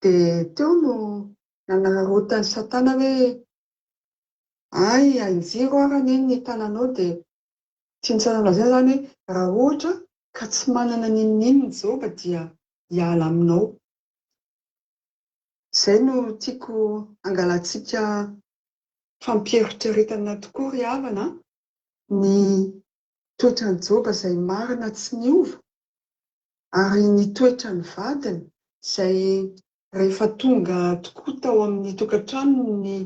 Dia teo no nanararaotan'i Satana hoe, Hay, ahinjiro ary anie ny tananao dia tian'i Satana lazaina izany hoe, raha ohatra ka tsy manana n'inon'inona i Joba dia hiala aminao. Izay no tiako hangalantsika fampieritreretana tokoa ry havana a, ny toetran'i Joba izay marina tsy niova ary ny toetran'ny vadiny izay rehefa tonga tokoa tao amin'ny tokantranony ny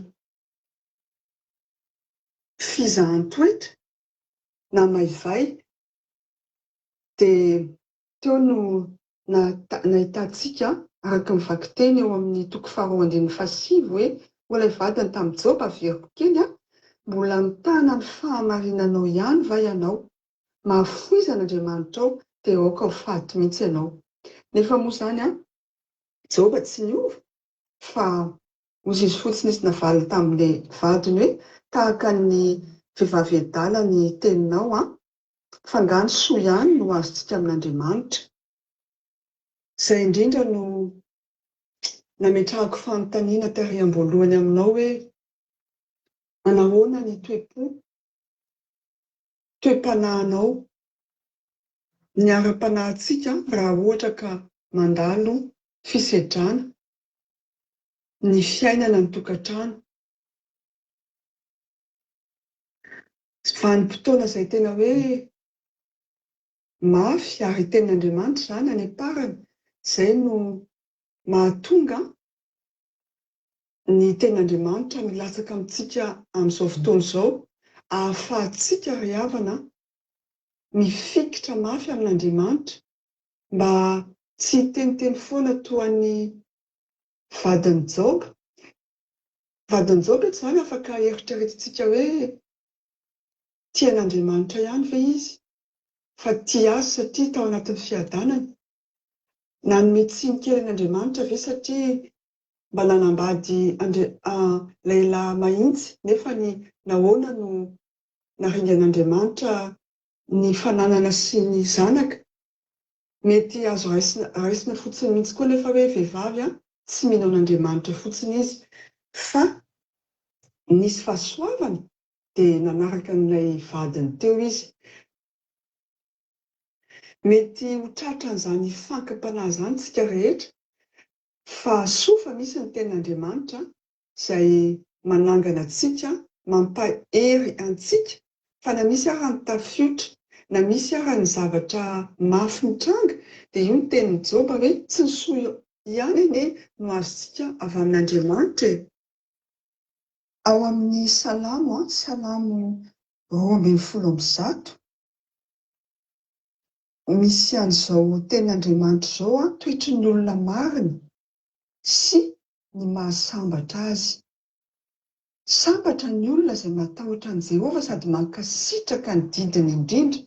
fizahan-toetra namaivay dia teo no nahitantsika, araka ny vakiteny eo amin'ny toko faharoa andininy fahasivy hoe, Hoy ilay vadiny tamin'i Joba, averiko kely an, mbola mitana ny fahamarinanao ihany va ianao? Mahafoiza an'Andriamanitrao, dia aoka ho faty mihitsy ianao. Nefa moa izany an, Joba tsy niova, fa hozy izy fotsiny izy navaliny tamin'ilay vadiny hoe, Tahaka ny vehivavy adala ny teninao an, Fa angaha ny soa ihany no azontsika amin'Andriamanitra? Izay indrindra no nametrahako fanontaniana tary am-boalohany aminao hoe, manahoana ny toe-po, toe-panahinao, ny ara-panahintsika raha ohatra ka mandalo fisedrana ny fiainana ny tokantrano? Vanim-potoana izay tena hoe mafy ary tenin'Andriamanitra izany any am-parany, izay no mahatonga. Ny Tenin'Andriamanitra milatsaka amintsika amin'izao fotoana izao ahafahantsika ry havana mifikitra mafy amin'Andriamanitra mba tsy hiteniteny foana toa an'ny vadin'i Joba. Vadin'i Joba eto izany afaka eritreretintsika hoe tia an'Andriamanitra ihany ve izy fa tia azy satria tao anatin'ny fiadanany? Nanome tsiny kely an'Andriamanitra ve satria mba nanambady lehilahy mahitsy nefa ny nahoana no naringan'Andriamanitra ny fananana sy ny zanaka? Mety azo raisina raisina fotsiny mihitsy koa nefa hoe vehivavy tsy mino an'Andriamanitra fotsiny izy fa nisy fahasoavana dia nanaraka an'ilay vadiny teo izy. Mety ho tratran'izany fankam-panahy izany isika rehetra fa soa fa misy ny Tenin'Andriamanitra izay manangana antsika, mampahery antsika fa na misy ara ny tafiotra, na misy ara ny zavatra mafy mitranga dia io ny tenin'i Joba hoe tsy ny soa ihany anie no azontsika avy amin'Andriamanitra e! Ao amin'ny Salamo, Salamo 112, misy an'izao tenin'Andriamanitra izao, Toetry ny olona marina sy ny mahasambatra azy. Sambatra ny olona izay matahotra an'i Jehovah sady mankasitraka ny didiny indrindra.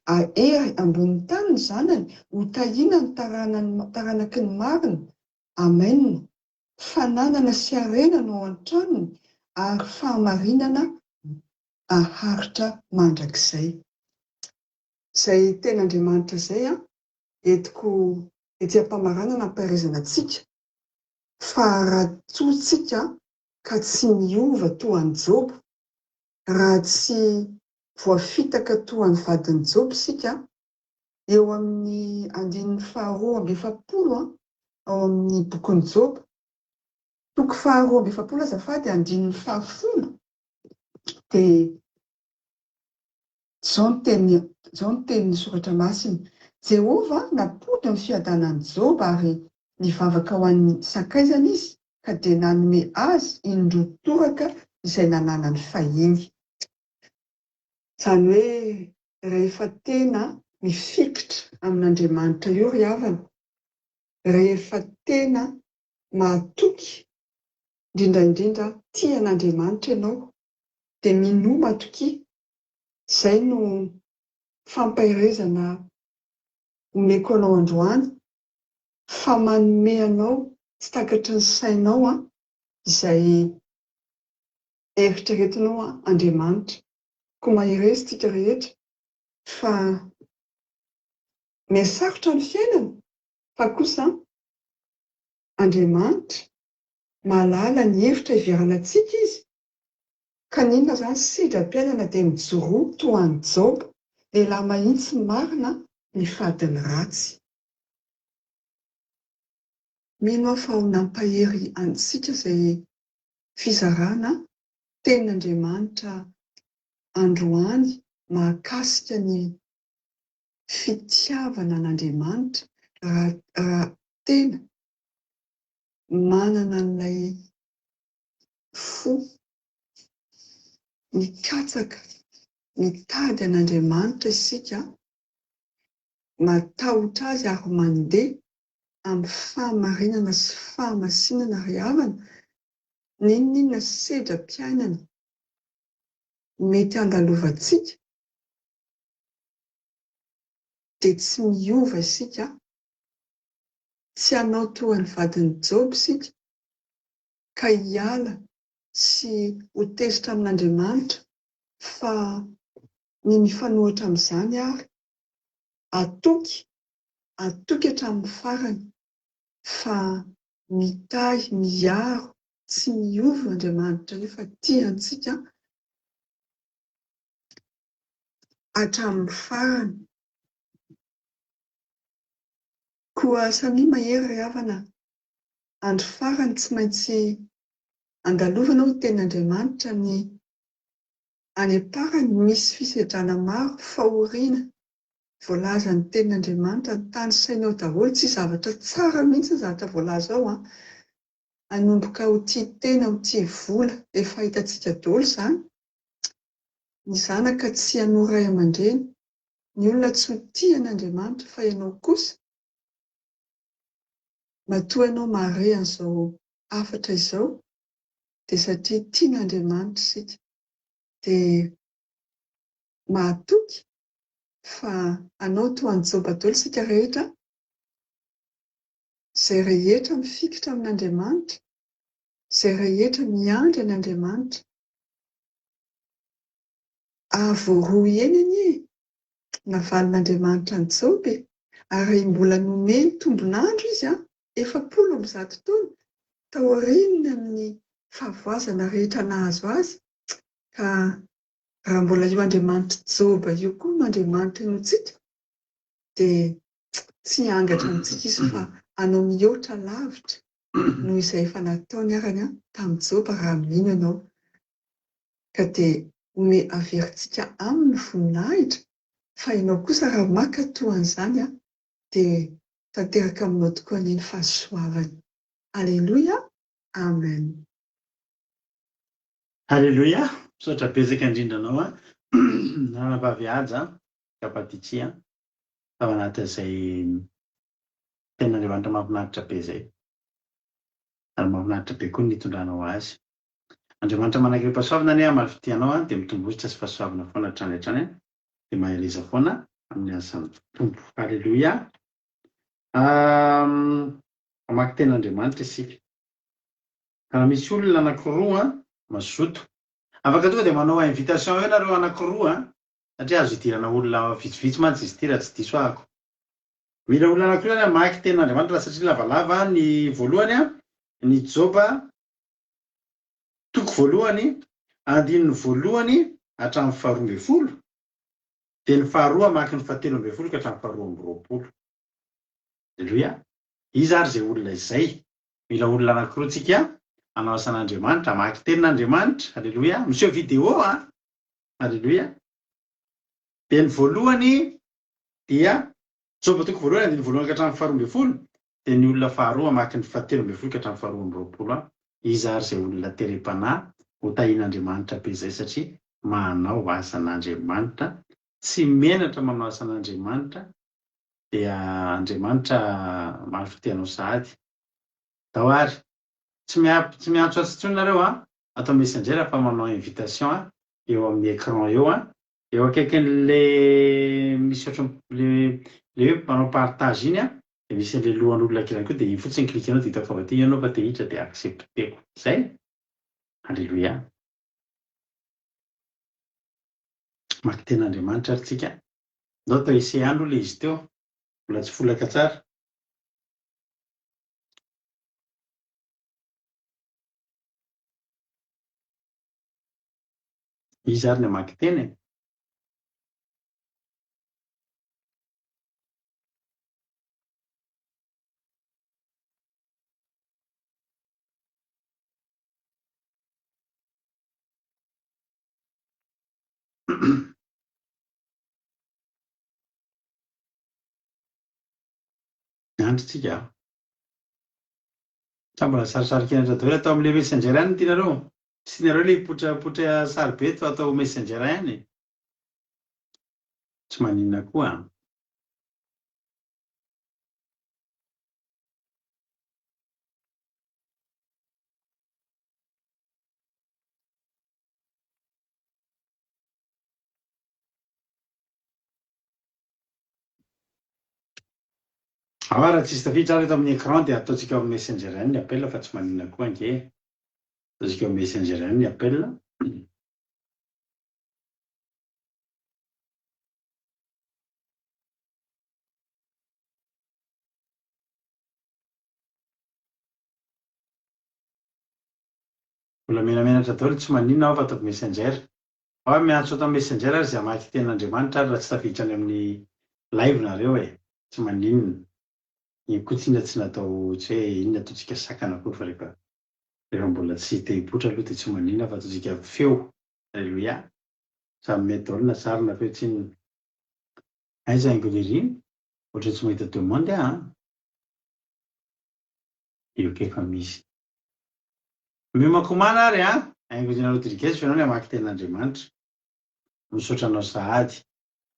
Ahery ambonin'ny tany ny zanany, hotahiana ny taranany, taranaky ny marina. Amen. Fananana sy harena no ao an-tranony, ary fahamarinana haharitra mandrakizay. Izay tenin'Andriamanitra izay entiko ety am-pamaranana hampaherezana antsika fa raha toa tsika ka tsy miova toa an'i Joba, raha tsy voafitaka toa an'ny vadin'i Joba isika, eo amin'ny andininy faharoa 42 ao amin'ny bokin'i Joba, toko faharoa 42 azafady, andininy fahafolo, dia izao ny teniny, izao ny tenin'ny Soratra Masina, Jehovah nampody ny fiadanan'i Joba ary nivavaka ho an'ny sakaizany izy ka dia nanome azy indroa toraka izay nananany fahiny. Izany hoe rehefa tena mifikitra amin'Andriamanitra io ry havana, rehefa tena mahatoky, indrindra indrindra tia an'Andriamanitra ianao, dia minoa matokia, izay no fampaherezana omeko anao androany fa manome anao tsy takatry ny sainao an izay eritreretinao an Andriamanitra. Koa mahereza tsika rehetra fa mihasarotra ny fiainana fa kosa Andriamanitra mahalala ny hevitra hiveranantsika Izy ka n'inona izany sedram-piainana dia mijoroa toa an'i Joba, lehilahy mahitsy marina nifady ny ratsy. Mino aho fa ho nampahery antsika izay fizarana Tenin'Andriamanitra androany mahakasika ny fitiavana an'Andriamanitra raha raha tena manana an'ilay fo mikatsaka, mitady an'Andriamanitra isika, matahotra Azy ary mandeha amin'ny fahamarinana sy fahamasinana ry havana, n'inon'inona sedram-piainana mety handalovantsika dia tsy miova isika, tsy hanao toa ny vadin'i Joba isika ka hiala sy ho tezitra amin'Andriamanitra fa ny mifanohitra amin'izany ary hatoky, hatoky hatramin'ny farany fa mitahy, miaro, tsy miova Andriamanitra io fa tia antsika hatramin'ny farany. Koa samia mahery ry havana, andro farany tsy maintsy andalovana hoy ny tenin'Andriamanitra ny any am-parany misy fisedrana maro, fahoriana, voalazan'ny tenin'Andriamanitra, tanisainy ao daholo, tsy zavatra tsara mihitsy ny zavatra voalaza ao an! hanomboka ho tia tena, ho tia vola, efa hitantsika daholo izany. Ny zanaka tsy hanoa ray aman-dreny, ny olona tsy ho tia an'Andriamanitra fa ianao kosa, matoa ianao mahare an'izao hafatra izao dia satria tian'Andriamanitra isika dia mahatoky fa hanao toa an'i Joba daholo isika rehetra, izay rehetra mifikitra amin'Andriamanitra, izay rehetra miandry an'Andriamanitra. Hahavoaroy eny anie e! Navalin'Andriamanitra an'i Joba e! Ary mbola nomeny tombon'andro izy an, 140 taona taorian'ny amin'ny fahavoazana rehetra nahazo azy, ka raha mbola io Andriamanitr'i Joba io koa no Andriamanitra inoantsika dia tsy hiangatra amintsika Izy fa hanao mihoatra lavitra noho izay efa nataony arany tamin'i Joba raha mino ianao. Ka dia ome averintsika aminy ny voninahitra fa ianao kosa raha maka toa an'izany dia tanteraka aminao tokoa anie ny fahasoavany. Aleloia! Amen. Aleloia! Misaotra betsaka indrindra anao an, Ranabavy Haja Kapatichi an, tao anatin'izay tenin'Andriamanitra mahafinaritra be izay. Ary mahafinaritra be koa ny nitondranao azy. Andriamanitra manankirim-pahasoavana anie hamaly fitia anao an, dia mitombo sy fahasoavana foana hatrany hatrany an, dia mahereza foana amin'ny asan'ny Tompo. Aleloia! Hamaky tenin'Andriamanitra isika. Raha misy olona anakiroa mazoto. Afaka tonga dia manao invitation eo nareo anakiroa satria azo idirana olona vitsivitsy mantsy izy ity raha tsy diso ahako. Mila olona anakiroa zany hamaky tenin'Andriamanitra raha satria lavalava ny voalohany ny Joba toko voalohany andininy voalohany hatramin'ny faharoa ambinifolo dia ny faharoa hamaky ny fahatelo ambinifolo ka hatramin'ny faharoa ambiroapolo. Aleloia. Iza ary izay olona izay? Mila olona anankiroa tsika hanao asan'Andriamanitra, hamaky tenin'Andriamanitra. Aleloia. Miseho vidéo an. Aleloia. Dia ny voalohany dia Joba toko voalohany andininy voalohany ka hatramin'ny faharoa ambinifolo, dia ny olona faharoa hamaky ny fahatelo ambinifolo ka hatramin'ny faharoa ambiroapolo an. Iza ary izay olona terem-panahy ho tahian'Andriamanitra be izay satria manao asan'Andriamanitra, tsy menatra manao asan'Andriamanitra, dia Andriamanitra mafy fitia anao sahady. Ndao ary. Tsy tsy miantso azy intsony nareo an, ato messenger fa manao invitation an, eo amin'ny écran eo an, eo akaikin'le misy ohatran'ny le le hoe manao partage iny an, dia misy an'le lohan'olona kely ihany koa dia iny fotsiny cliquer-nao dia hitako fa avy aty ianao fa te hiditra dia accepter-ko. Zay. Alléluia. Maka tenin'Andriamanitra ary tsika. Ndao atao essai ihany aloha ilay izy teo, mbola tsy folaka tsara. Iza ary ny hamaky teny e? Miandry tsika a. Sa mbola sarosaro kenatra daholo atao amin'ilay messenger ihany no tianareo? Tsy tianareo ilay hipotrapotra sary be eto atao messenger ihany e? Tsy maninona koa an. Ao ary raha tsisy tafiditra ary eto amin'ny écran dia ataontsika ao amin'ny messenger ihany ny appel fa tsy maninona koa ange e. Ataontsika ao messenger ihany ny appel. Mbola menamenatra daholo tsy maninona aho fa ataoko messenger. Ao ary miantso ato amin'ny messenger ary izay hamaky tenin'Andriamanitra ary raha tsy tafiditra any amin'ny live nareo e! Tsy maninona. Iny koa tsinona tsy natao tsy hoe inona ataontsika sakana akory fa rehefa rehefa mbola tsy te hipoitra aloha dia tsy maninona fa ataontsika feo. Aleloia! Samy mety daholo na sary na feo tsinona. Aiza Haingonirina? Ohatran'ny tsy mahita demande aho an! Io kay efa misy. Miomankomana ary an! Haingo-Ndriana Rodriguez fa ianao ny hamaky tenin'Andriamanitra. Misaotra anao sahady.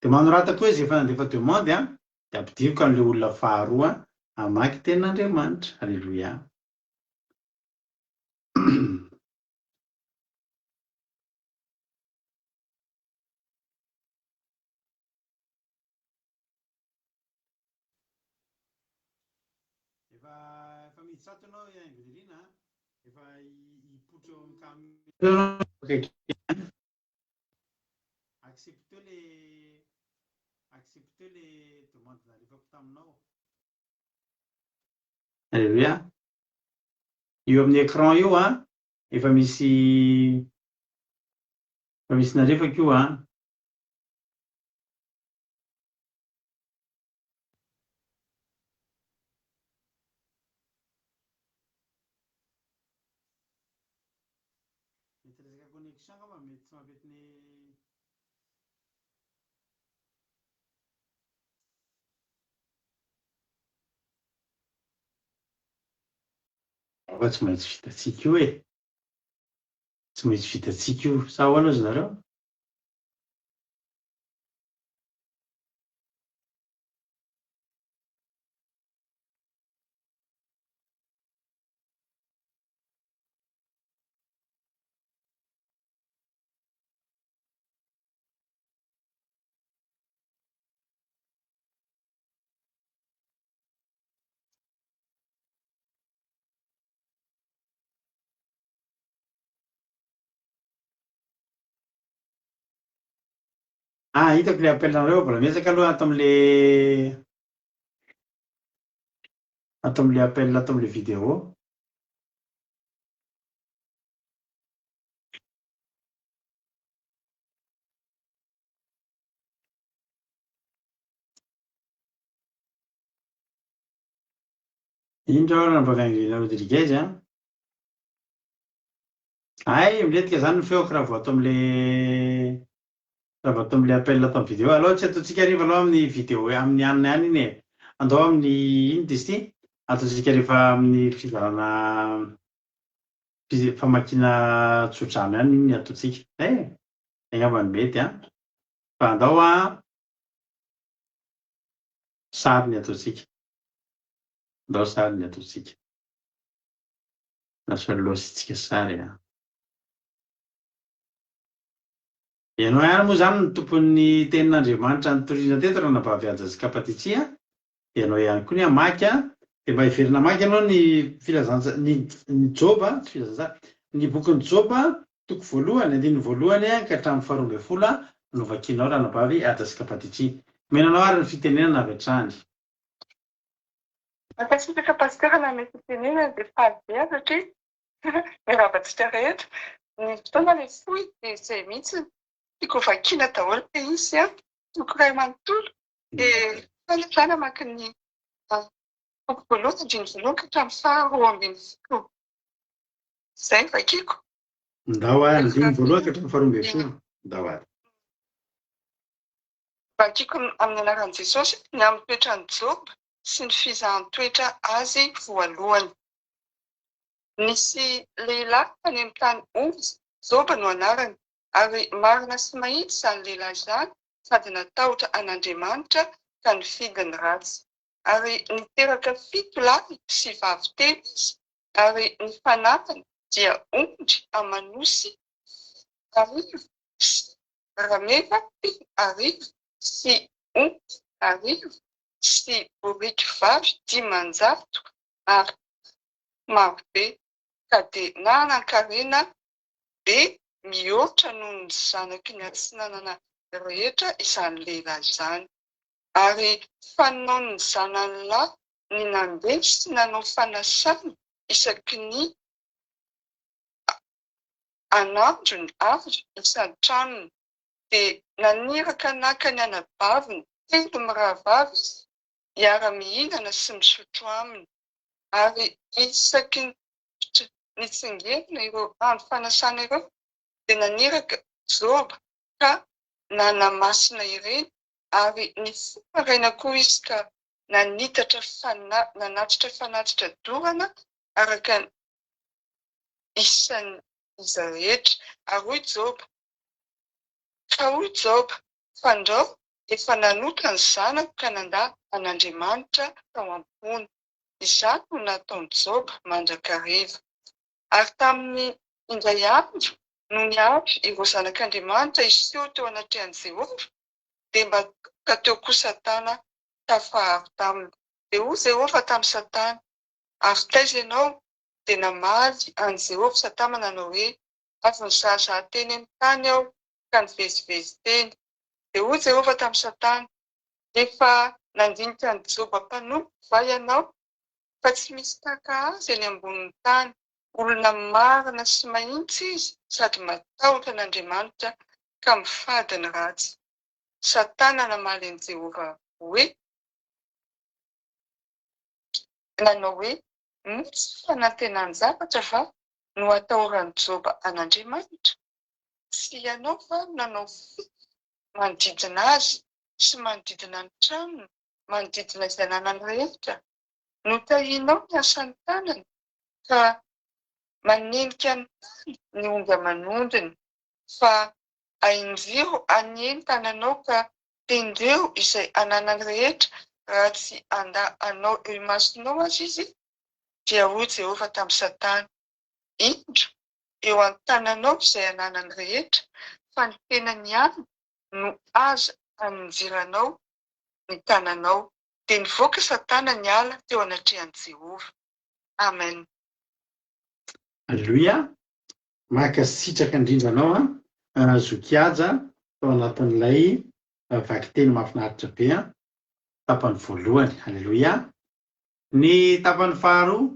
Dia manorata koa izay efa nandefa demande an! Dia ampidiriko an'ilay olona faharoa hamaky tenin'Andriamanitra. Alléluia. Efa efa miditra ato ianao Haingo-Nirina a! Efa hipoitra eo amin'ny caméra ianao akaiky any. Accepteo le accepteo le demande nalefako taminao. Alléluia. Io amin'ny écran io an, efa misy efa misy nalefako io an. Mety resaka connexion angamba mety tsy mampety ny Fa tsy maintsy vitantsika io e! Tsy maintsy vitantsika io. Sa ahoana ozy nareo? Ah, hitako le appel nareo, mbola miezaka aloha ato amle ato amle appel ato amle vidéo. Indro aho ranabavy Angelina Rodriguez a. Hay, milentika zany ny feoko raha vao ato amle raha vao ato amle appel ato amin'ny vidéo. Aleo tsy ataontsika hariva aloha amin'ny vidéo amin'ny anona ihany iny e. Andao amin'ny inona izy ity? Ataontsika rehefa amin'ny fizarana famakiana tsodrano ihany iny ny ataontsika. Eh, angamba no mety an. Fa andao an sary ny ataontsika. Andao sary ny ataontsika. Lasa lôsintsika sary an. Ianao ihany moa izany no tompon'ny tenin'Andriamanitra nitoriana teto Ranabavy Haja sy Kapatitsia a! Dia ianao ihany koa ny hamaky a! Dia mba hiverina hamaky ianao ny filazantsa ny ny Joba, tsy filazantsara, ny bokin'i Joba toko voalohany, andininy voalohany ka hatramin'ny faharoa ambinifolo no vakianao Ranabavy Haja sy Kapatitsia. Omena anao ary ny fitenenana avy hatrany. Mankasitraka Pasitera nanome fitenenana dia faly be aho satria miarahaba antsika rehetra. Ny fotoana ilay fohy dia izay mihitsy tiako ho vakiana daholo ilay izy an, toko iray manontolo dia faly aho izany hamaky ny toko voalohany andininy voalohany ka hatramin'ny faharoa 12. Izay no vakiako. Ndao ary, andininy voalohany ka hatramin'ny faharoa 12. Ndao ary. Vakiko amin'ny anaran'i Jesosy ny amin'ny toetran'i Joba sy ny fizahan-toetra azy voalohany. Nisy lehilahy tany amin'ny tany Oza, Joba no anarany, ary marina sy mahitsy izany lehilahy izany sady natahotra an'Andriamanitra ka nifidy ny ratsy. Ary niteraka fito lahy sy vavy telo izy, ary ny fananany dia ondry aman'osy 7000 sy rameva 3000 sy omby arivo sy boriky vavy 500 ary marobe, ka dia nanan-karena be mihoatra noho ny zanaky ny atsinanana rehetra izany lehilahy izany. Ary fanaon'ny zanany lahy ny nandeha sy nanao fanasana isaky ny an'androny ary isan-tranony, dia naniraka naka ny anabaviny telo mirahavavy izy hiara-mihinana sy misotro aminy. Ary isaky ny nitsingerina ireo andro fanasana ireo, dia naniraka Joba ka nanamasina ireny, ary nifoha maraina koa izy ka nanitatra nanatitra fanatitra dorana araka ny. isan'izay rehetra. Ary hoy Joba, Fa hoy Joba, Fandrao efa nanota ny zanako ka nandà an'Andriamanitra tao am-pony. Izany no nataon'i Joba mandrakariva. Ary tamin'ny indray andro, nony avy ireo zanak'Andriamanitra hiseho teo anatrehan'i Jehovah, dia mba tonga teo koa Satana tafaharo taminy. Dia hoy Jehovah tamin'i Satana, Avy taiza ianao? Dia namaly an'i Jehovah Satama nanao hoe, Avy nizahazaha teny amin'ny tany aho, ka nivezivezy teny. Dia hoy Jehovah tamin'i Satana, Efa nandinika an'i Joba mpanompoko va ianao? Fa tsy misy tahaka azy eny ambonin'ny tany, olona marina sy mahitsy izy sady matahotra an'Andriamanitra ka mifady ny ratsy. Satana namaly an'i Jehovah hoe, nanao hoe, Moa tsy fanantenan-javatra va no atahoran'i Joba an'Andriamanitra? Tsy ianao va no nanao fefy manodidina azy sy manodidina ny tranony, manodidina izay ananany rehetra? Notahianao ny asan'ny tanany, ka manenika ny tany ny omby aman'ondriny. Fa ahinjiro anie ny tananao ka tendreo izay ananany rehetra, raha tsy handà anao eo imasonao aza izy. Dia hoy Jehovah tamin'i Satana, Indro, eo an-tananao izay ananany rehetra, fa ny tenany ihany no aza aninjiranao ny tananao. Dia nivoaka Satana niala teo anatrehan'i Jehovah. Amen. Aleloia! Mankasitraka indrindra anao an Zoky Haja tao anatin'ilay vakiteny mahafinaritra be an, tapany voalohany. Aleloia! Ny tapany faharoa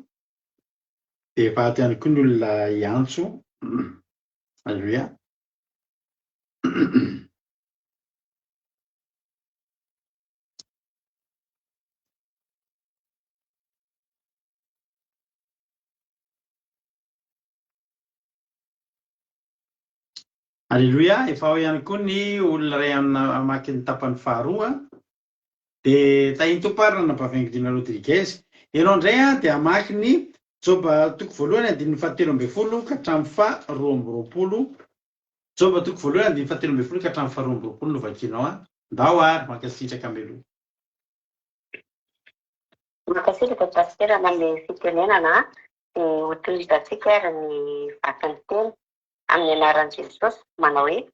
dia efa ato ihany koa ny olona hiantso. Aleloia! Aleloia, efa ao ihany koa ny olona iray hamaky ny tapany faharoa. Dia tahin'ny Tompo ary Ranabavy Angelina Rodriguez. Ianao indray dia hamaky ny Joba toko voalohany andininy fahatelo ambin'ny folo ka hatramin'ny faha roa amby roapolo. Joba toko voalohany andininy fahatelo ambin'ny folo ka hatramin'ny faha roa amby roapolo no vakianao. Ndao ary, mankasitraka mialoha. Mankasitraka Pasitera nanome fitenenana a, dia ho tohizantsika ary ny vakin'ny teny amin'ny anaran'i Jesosy manao hoe,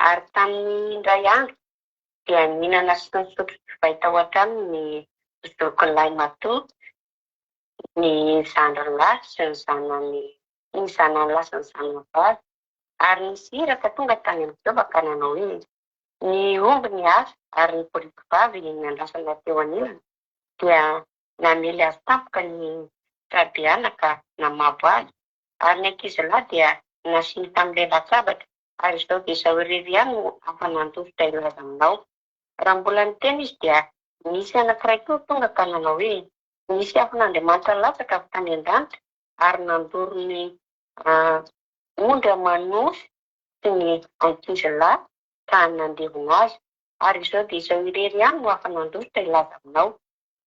Ary tamin'ny indray andro dia nihinana sy nisotro divay tao an-tranony ny zokiny lahimatoa, ny zandriny lahy sy ny zanany, ny zanany lahy sy ny zanany vavy, ary nisy iraka tonga tany amin'i Joba ka nanao hoe, Ny omby nihaza ary ny boriky vavy niandrasana teo anilany dia namely azy tampoka ny Sabeana ka namabo azy, ary ny ankizilahy dia nasiany tamin'ny lelan-tsabatra, ary izao dia izao irery ihany no afa-nandositra hilaza aminao. Raha mbola niteny izy dia nisy anankiray koa tonga ka nanao hoe, Nisy afon'Andriamanitra latsaka avy tany an-danitra ary nandoro ny ondry aman'osy sy ny ankizilahy ka nandevona azy, ary izao dia izao irery ihany no afa-nandositra hilaza aminao.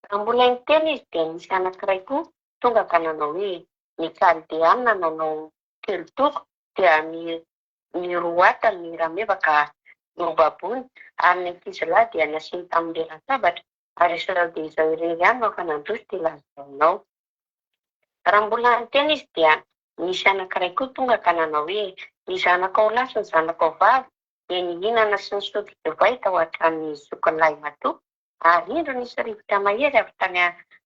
Raha mbola niteny izy dia nisy anankiray koa tonga ka nanao hoe, Ny Kaldeana nanao telo toko dia nirohata ny rameva ka nobaboiny, ary ny ankizilahy dia nasiany tamin'ny lelan-tsabatra, ary izao dia izao irery ihany no afa-nandositra hilaza aminao. Raha mbola niteny izy dia nisy anankiray koa tonga ka nanao hoe, Ny zanakao lahy sy ny zanakao vavy dia nihinana sy nisotro divay tao an-tranon'ny zokiny lahimatoa, ary indro nisy rivotra mahery avy tany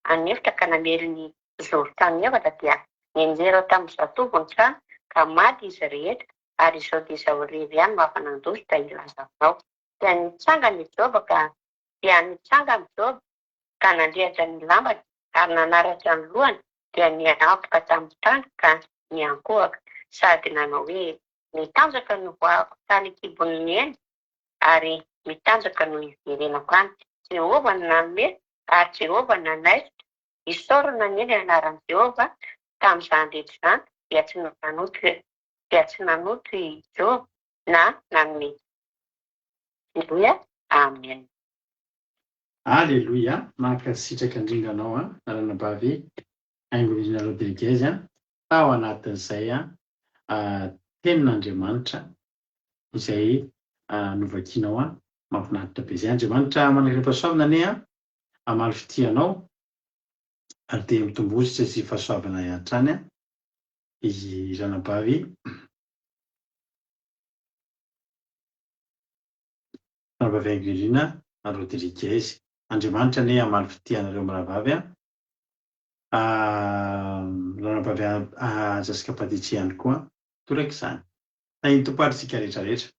an'efitra ka namely ny zoron-trano efatra, dia nianjera tamin'ny zatovo ny trano, ka maty izy rehetra, ary izao dia izao irery ihany no afa-nandositra hilaza aminao. Dia nitsangana i Joba ka dia nitsangana Joba ka nandriatra ny lambany ary nanaratra ny lohany, dia niankohoka tamin'ny tany ka niankohoka, sady nanao hoe, Mitanjaka no voahako tany an-kibon'ny neny, ary mitanjaka no hiverenako any. Jehovah no nanome, ary Jehovah no nanaisotra. Isaorana anie ny anaran'i Jehovah. Tamin'izany rehetra izany dia tsy nanoto dia tsy nanoto i Joba na nanome Aleloia. Amen. Aleloia, mankasitraka indrindra anao an, ranabavy Haingo Rina Rodriguez an. Tao anatin'izay tenin'Andriamanitra izay novakianao an. Mahafinaritra be izay. Andriamanitra manak'Andriampahasoavina anie an, hamaly fitia anao ary dia mitombozotra sy fahasoavana hatrany an, i ranabavy ranabavy Angelina Rodriguez. Andriamanitra anie hamaly fitia anareo mirahavavy an. Ranabavy Jessica Padici ihany koa torak'izany. Tahin'ny Tompo ary isika rehetra rehetra.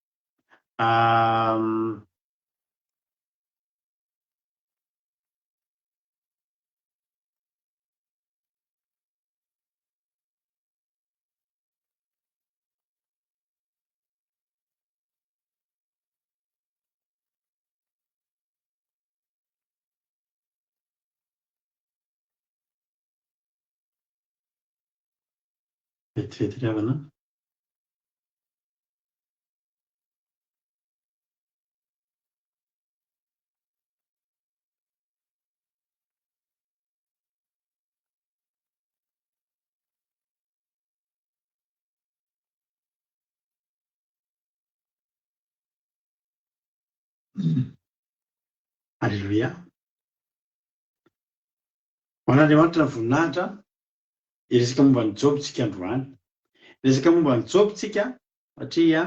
Vetivety ry havana. Aleloia. Ho an'Andriamanitra ny voninahitra, hiresaka momba an'i Joba isika androany. Hiresaka momba an'i Joba isika satria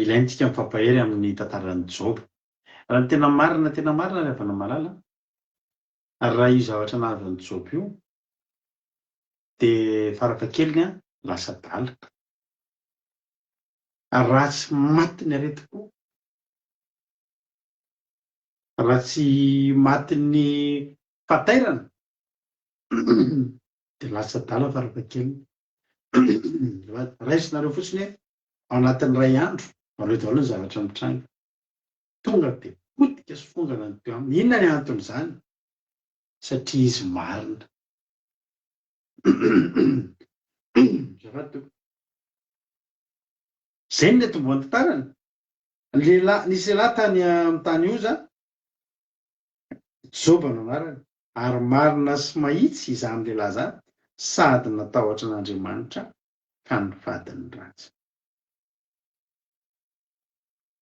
ilaintsika mifampahery amin'ny tantaran'i Joba. Raha ny tena marina tena marina ry havana malala, raha io zavatra nahazo an'i Joba io dia farafahakeliny lasa adala. Raha tsy matin'ny aretim-po, Raha tsy matin'ny fahatairana dia lasa adala farafahakeliny. Raisinareo fotsiny hoe ao anatin'ny iray andro, aleo daholo ny zavatra mitranga. Tonga dia potika sy fongana ny teo aminy. Inona ny anton'izany? Satria izy marina. Azafady tompoko. Izay no niantombohan'ny tantarany. Lehilahy, nisy lehilahy tany amin'ny tany Oza, Joba no anarany, ary marina sy mahitsy izany lehilahy izany, sady natahotra an'Andriamanitra ka nifady ny ratsy.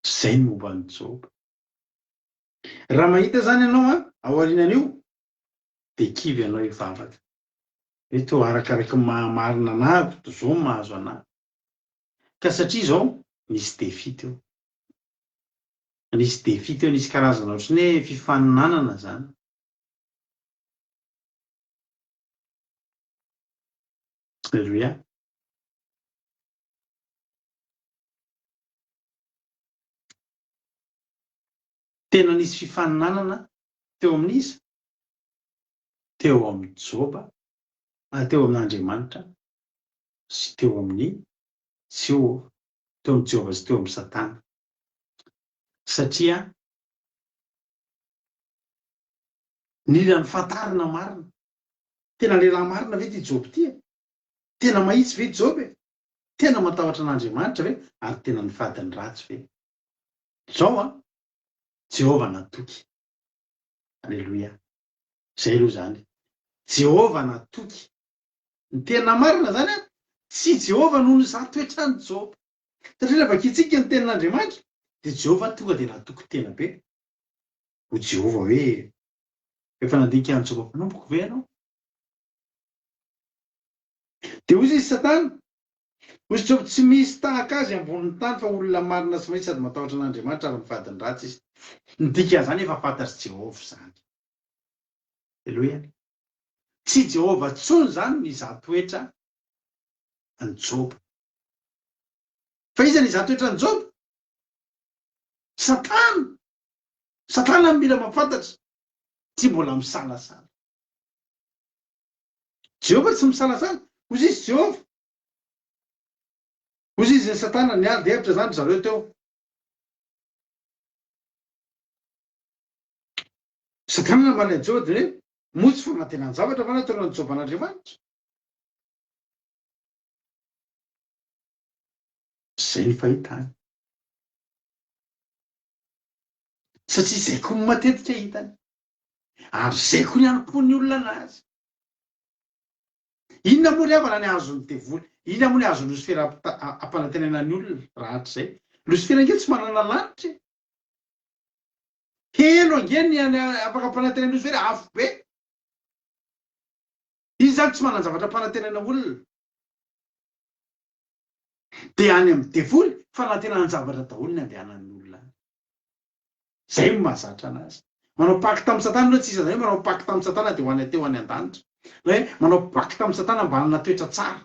Izay ny momba an'i Joba. Raha mahita izany ianao an, ao aorianan'io, dia kivy ianao hivavaka. Hoe toa arakaraky ny maha-marina anah, toa izao no mahazo anah. Ka satria izao nisy défi teo. Nisy défi teo, nisy karazana ohatran'ny hoe fifaninanana izany. Alléluia. Tena nisy fifaninanana teo amin'iza? Teo amin'i Joba, teo amin'Andriamanitra sy teo amin'i Jehovah, teo amin'i Jehovah sy teo amin'i Satana, satria nila nofantarina marina. Tena lehilahy marina ve ity Joba ity e? Tena mahitsy ve i Joba e? Tena matahotra an'Andriamanitra ve ary tena nifady ny ratsy ve? Izao an, Jehovah natoky. Aleloia. Izay aloha izany. Jehovah natoky. Ny tena marina izany an, tsy Jehovah no nizaha toetra an'i Joba. Satria raha vakintsika ny tenin'Andriamanitra, dia Jehovah tonga dia natoky tena be. Hoy Jehovah hoe, Efa nandinika an'i Joba mpanompoko ve ianao? Dia hoy izy Satana, hoy izy Joba, tsy misy tahaka azy ambonin'ny tany fa olona marina sy mahitsy sady matahotra an'Andriamanitra ary mifady ny ratsy izy. Ny dikan'izany efa fantatr'i Jehovah izany. Haleloia. Tsy Jehovah intsony izany no hizaha toetra an'i Joba. Fa iza no hizaha toetra an'i Joba? Satana! Satana no mila mahafantatra. Tsy mbola misalasala. Jehovah tsy misalasala. Hoy izy Jehovah. Hoy izy ny Satana, niady hevitra izany ry zareo teo. Satana namaly an'i Joba dia hoe, Moa tsy fanantenan-javatra va nataonao an'i Joba an'Andriamanitra? Izay no fahitany. Satria izay koa no matetika hitany. Ary izay koa ny hanompoan'ny olona anazy. Inona moa ry havana ny azon'ny devoly, inona moa ny azon'i Losifera ampanantenaina ny olona raha hatrizay? Losifera ange tsy manana lanitra e! Helo ange ny afaka ampanantenain'i Losifera, afobe! Izy izany tsy manan-javatra ampanantenaina olona. Dia any amin'ny devoly fanantenan-javatra daholo ny andehanan'ny olona any. Izay no mahazatra anazy. Manao pacte amin'i Satana aloha tsisy an'izany hoe manao pacte amin'i Satana dia ho any athée ho any an-danitra. Na hoe manao pacte amin'i Satana mba hanana toetra tsara.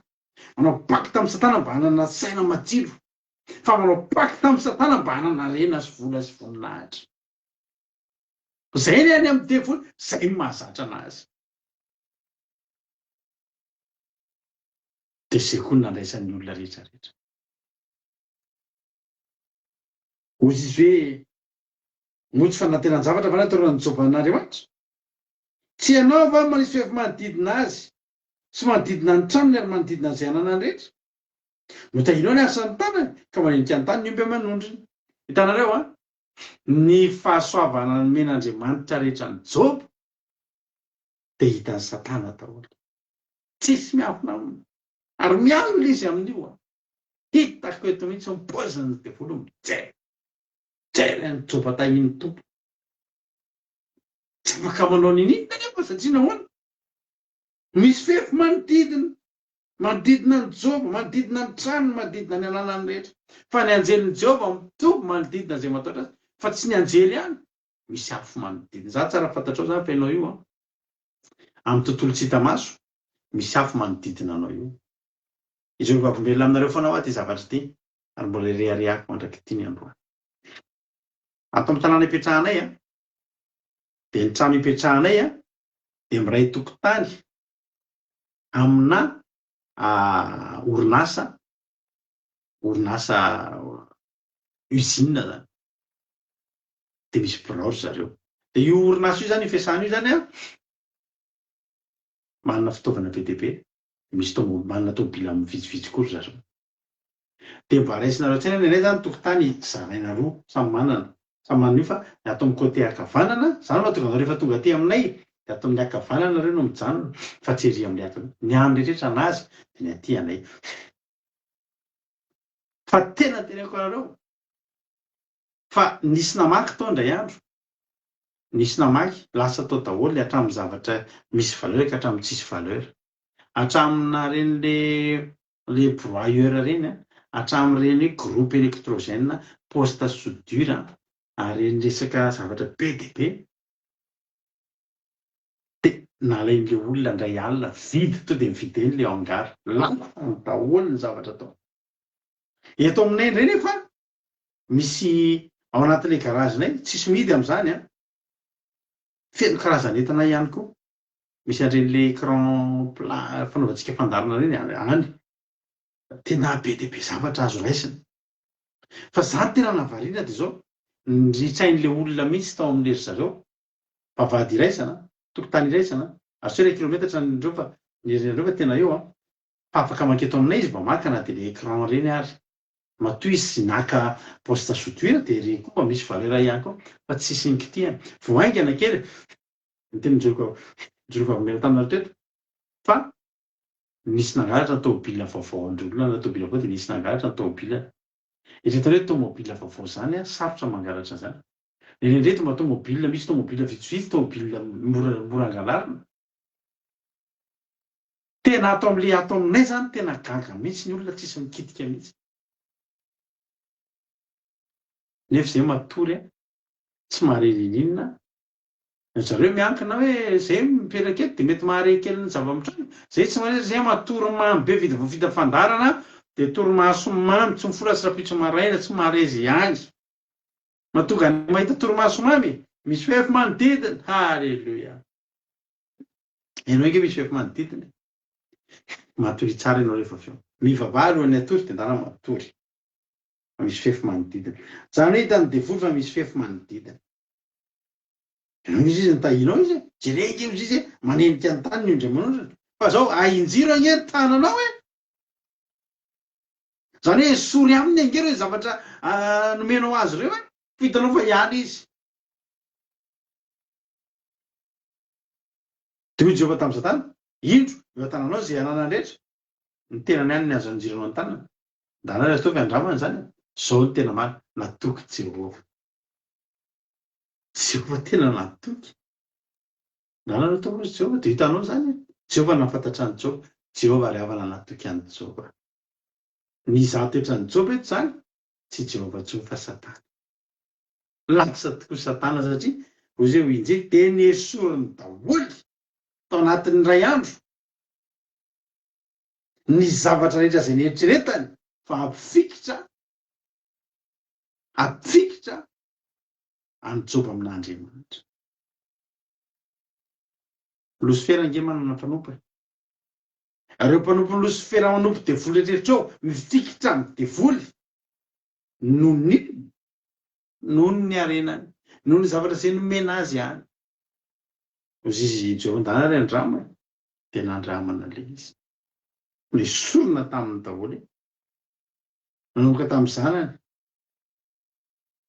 Manao pacte amin'i Satana mba hanana saina matsilo. Fa manao pacte amin'i Satana mba hanana harena sy vola sy voninahitra. Izay ny any amin'ny devoly, izay no mahazatra anazy. Dia izay koa no nandraisan'ny olona rehetra rehetra. Hoy izy hoe, Moa tsy fanantenan-javatra va ny ataonao an'i Joba an'Andriamanitra? Tsy ianao va no manisy fefy manodidina azy, sy manodidina ny tranony ary manodidina izay ananany rehetra? Notahianao ny asan'ny tanany, ka manenika ny tany ny omby aman'ondriny. Hitanareo an, ny fahasoavana nomen'Andriamanitra rehetra an'i Joba dia hitan'i Satana daholo. Tsisy miafina aminy. Ary mialona izy amin'io an. Hitako eto mihitsy ny poizin'ny devoly mijery. Mijery an'i Joba tahian'ny Tompo. Tsy afaka manao niniana anefa satria nahoana? Misy fefy manodidina. Manodidina an'i Joba, manodidina ny tranony, manodidina ny ananany rehetra. Fa ny anjelin'i Jehovah mitoby manodidina izay matahotra azy. Fa tsy ny anjely ihany. Misy afo manodidina. Za tsara fantatrao zany fa ianao io an. Amin'ny tontolo tsy hita maso, misy afo manodidina anao io. Hijoro vavolombelona aminareo foana hoa ity zavatra ity ary mbola ireharehako mandrak'ity ny androany. Ato amin'ny tanàna ipetrahanay an, dia ny trano ipetrahanay an, dia miray tokotany amina orinasa, orinasa usine zany. Dia misy birao ry zareo. Dia io orinasa io zany, io fiasana io zany an, manana fitaovana be dia be. Misy tomo- manana tômôbila vitsivitsy koa ry zareo. Dia mba raisinareo an-tsaina ny anay zany tokotany zaraina roa, samy manana, samy manana io fa ny ato amin'ny côté ankavanana, zany mahatonga anareo rehefa tonga aty aminay dia ato amin'ny ankavanana nareo no mijanona fa tsy ery amin'ny ato. Ny any rehetra anazy dia ny aty anay. Fa tena teneniko anareo fa nisy namaky tao indray andro, nisy namaky, lasa tao daholo hatramin'ny zavatra misy valeur ka hatramin'ny tsisy valeur. Hatraminà reny le le broyeur reny an, hatramin'ireny hoe groupe électrogène, poste soudure an, ary ireny resaka zavatra be dia be, dia nalain'ilay olona indray alina, vide, tonga dia nivideny ilay hangar. Lafo daholo ny zavatra tao. Eto aminay indray nefa misy ao anatin'ilay garage-nay, tsisy mihidy amin'izany an, feno karazan'entana ihany koa. Misy an'ireny le écran plat fanaovantsika fandaharana ireny any. Tena be dia be zavatra azo raisina. Fa za tena nahavariana dia izao, nitsain'ilay olona mihitsy tao amin'ilay ry zareo, vavahady iraisana, tokotany iraisana, ary tsy hoe iray kilometatra ny reo fa ny reo fa tena eo an, fa afaka manketo aminay izy mba maka na dia ilay écran ireny ary. Matoa izy naka poste soudure dia ireny koa mba misy valeur ihany koa fa tsisy nikitihana. Vao haingana kely Ny teny nijoro nijoro vavolombelona taminareo teto fa nisy nangalatra ny tômôbila vaovao an'ireo olona nanana tômôbila vaovao dia nisy nangalatra ny tômôbilany. Eritreretinareo hoe tômôbila vaovao izany an, sarotra ny mangalatra an'izany. Indraindray mba tômôbila, misy tômôbila vitsivitsy, tômôbila mora mora angalarina. Tena ato amin'ilay ato aminay izany tena gaga mihitsy ny olona tsisy mikitika mihitsy. Nefa izay matory an, tsy mahare n'inon'inona Ry zareo miankina hoe zay mipetraka eto dia mety mahare kely ny zava-mitranga. Zay tsy mahare zay matory mamy be vita vao vita fandaharana dia torimaso mamy tsy mifoha raha rahampitso maraina tsy mahare zay any. Mahatonga ny mahita torimaso mamy misy fefy manodidina. Haleloia. Ianao ange misy fefy manodidina e. Matoria tsara ianao rehefa avy eo. Mivavaha alohan'ny hatory dia ndana matory. Fa misy fefy manodidina. Izany hoe hitan'ny devoly fa misy fefy manodidina. Ianao izy izy nitahianao izy e! Jereo ange ozy izy e! Manenika ny tany ny ondry aman'ondriny. Fa zao ahinjiro ange ny tananao e! Zany hoe esory aminy ange ireo zavatra nomenao azy ireo e! Fa hitanao fa hiala izy. Dia hoy Jehovah tamin'i Satana, Indro, eo an-tananao izay ananany rehetra, ny tenany ihany ny azo anjiranao an-tanana. Ndana ary ataovy andramana izany e. Izao no tena marina, natoky Jehovah. Jehovah tena natoky. Ndana ary ataovy hozy Jehovah, dia hitanao izany e. Jehovah nahafantatra an'i Joba. Jehovah ry havana natoky an'i Joba. Nizaha toetra an'i Joba eto izany, tsy Jehovah intsony fa Satana. Lasa tokoa Satana satria hozy hoe injay dia nesoriny daholo tao anatin'ny iray andro ny zavatra rehetra izay neritreretany fa hampifikitra hampifikitra an'i Joba amin'Andriamanitra. Losifera ange manana mpanompo e. Ireo mpanompon'i Losifera manompo devoly rehetra eo mifikitra amin'ny devoly noho ny inona? Noho ny harenany, noho ny zavatra izay nomena azy ihany. Hoy izy, Jehovah ary andramo e! Dia nandramana ilay izy. Nesorina taminy daholo e! Nanomboka tamin'ny zanany,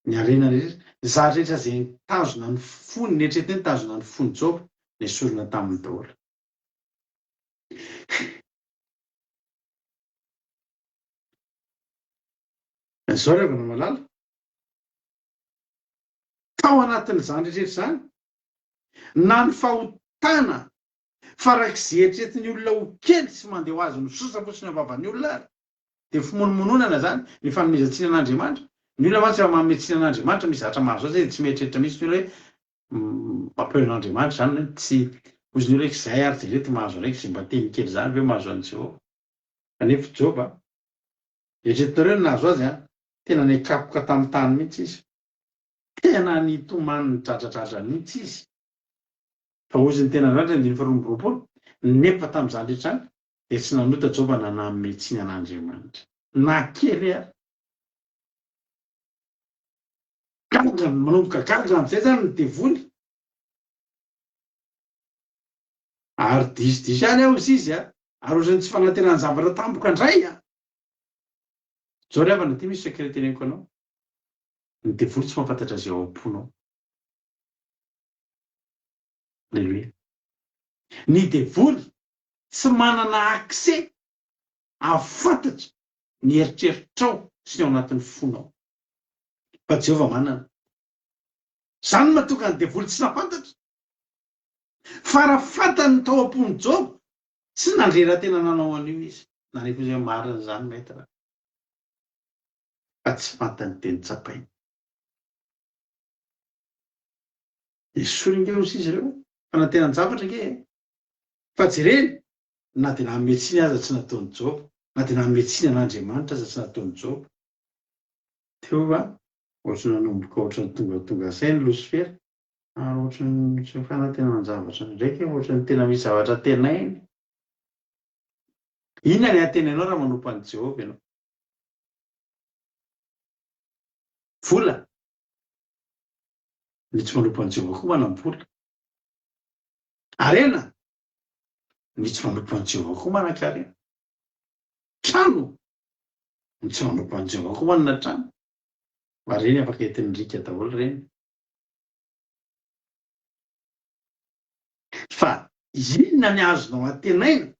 ny harena rehetra, ny zavatra rehetra izay nitazona ny fony, neritreretiny nitazona ny fon'i Joba, nesorina taminy daholo. Izao ry havana malala, tao anatin'izany rehetra izany, na ny fahotana farak'izay eritreretin'ny olona ho kely sy mandeha ho azy misosa fotsiny ao am-bavan'ny olona ary, dia fimonomononana izany, ny fanomezan-tsiny an'Andriamanitra. Ny olona mantsy raha manome tsiny an'Andriamanitra, misy zavatra mahazo azy dia tsy mieritreritra mihitsy ny olona hoe mampeo an'Andriamanitra izany, hoe tsy, hozy ny olona hoe izay ary jereo ty mahazo anay, izay mba teny kely izany ve mahazo an'i Jehovah? Kanefa Joba, eritreretinareo ny nahazo azy an, tena nikapoka tamin'ny tany mihitsy izy. Tena nitomany nidradradradra mihitsy izy. Fa hozy ny tenan'Andriamanitra andininy faharoa amby roapolo, nefa tamin'izany rehetra izany dia tsy nanota Joba na nanome tsiny an'Andriamanitra. Na kely ary. Gaga, manomboka gaga amin'izay izany ny devoly. Ary diso diso ihany aho hozy izy a! Ary ohatran'ny tsy fanantenan-javatra tampoka indray a! Zao ry havana, ity misy secret teneniko anao. Ny devoly tsy mahafantatra izay ao am-ponao. Aleloia. Ny devoly tsy manana accès hahafantatra ny eritreritrao sy ny ao anatin'ny fonao. Fa Jehovah manana. Izany no mahatonga ny devoly tsy nahafantatra. Fa raha fantany ny tao am-pon'i Joba, tsy nandrera-tena nanao an'io izy. Nanaiky izy hoe marina izany maître. Fa tsy fantany dia notsapainy. Esory ange hozy izy ireo, fanantenan-javatra ange e! Fa jereny, na dia nanome tsiny aza tsy nataon'i Joba, na dia nanome tsiny an'Andriamanitra aza tsy nataon'i Joba. Teo va, ohatry ny nanomboka ohatry ny tongatonga saina Losifera, ary ohatry ny tsy fanantenan-javatra ndraiky, ohatry ny tena misy zavatra antenainy. Inona ny antenainao raha manompo an'i Jehovah ianao? Vola? Ny tsy manompo an'i Jehovah koa manam-bola. Harena? Ny tsy manompo an'i Jehovah koa manan-karena. Trano? Ny tsy manompo an'i Jehovah koa manana trano. Ary ireny afaka entin'ny riaka daholo ireny. Fa inona ny azonao antenaina?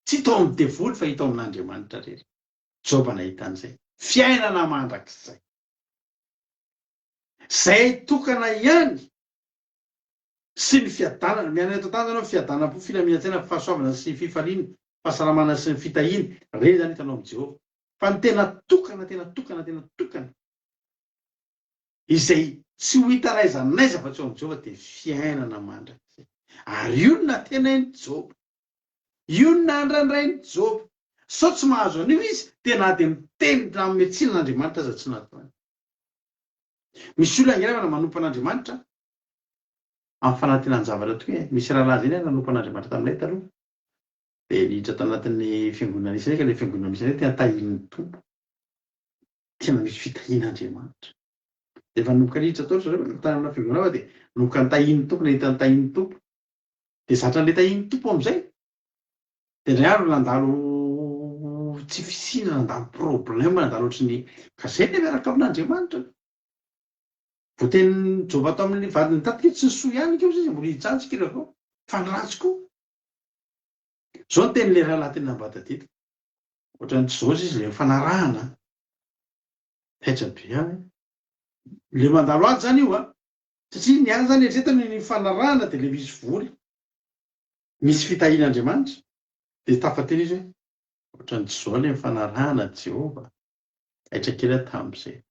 Tsy hita ao amin'ny devoly fa hita ao amin'Andriamanitra irery. Joba nahita an'izay. Fiainana mandrakizay. Izay tokana ihany sy ny fiadanana. Miaina eto an-tany ianao, fiadanam-po, filaminan-tsaina, fahasoavana sy fifaliana, fahasalamana sy ny fitahiana. Ireny izany hitanao amin'i Jehovah. Fa ny tena tokana, tena tokana, tena tokana, izay tsy ho hita n'aiza n'aiza fa tsy ao amin'i Jehovah dia fiainana mandrakizay. Ary io no nantenain'i Joba. Io no nandrandrain'i Joba. Sao tsy mahazo an'io izy, dia na dia miteny nanome tsiny an'Andriamanitra aza tsy nataony. Misy olona ange namana manompo an'Andriamanitra amin'ny fanantenan-javatra tokoa e. Misy rahalahy izay anie nanompo an'Andriamanitra taminay taloha. Dia niditra tao anatin'ny fiangonana nisy anay ka ilay fiangonana misy anay tena tahian'ny Tompo. Tena misy fitahian'Andriamanitra. Dia efa nanomboka niditra tao ry zareo, tany amina fiangonana hafa dia nanomboka nitahian'ny Tompo, nahita ny tahian'ny Tompo. Dia zatra an'ilay tahian'ny Tompo amin'izay. Dia indray andro nandalo tsy fisiana, nandalo problème, nandalo ohatry ny ka zay ilay miaraka amin'Andriamanitra. Voatenin'i Joba tao amin'ny vadiny taty tsy ny soa ihany ange hozy izy, mbola hijanjika ireo avy eo, fa ny ratsy koa. Zao ny tenin'ilay rahalahy teny Ambatadita, ohatran'ny tsy zao izy ilay nifanarahana an! Taitra be aho hoe, ilay mandalo ato izany io an! Satria ny ahy izany eritreretana ny nifanarahana dia ilay misy vola, misy fitahian'Andriamanitra, dia tafateny izy hoe, ohatran'ny tsy zao ilay nifanarahana Jehovah. Taitra kely aho tamin'izay.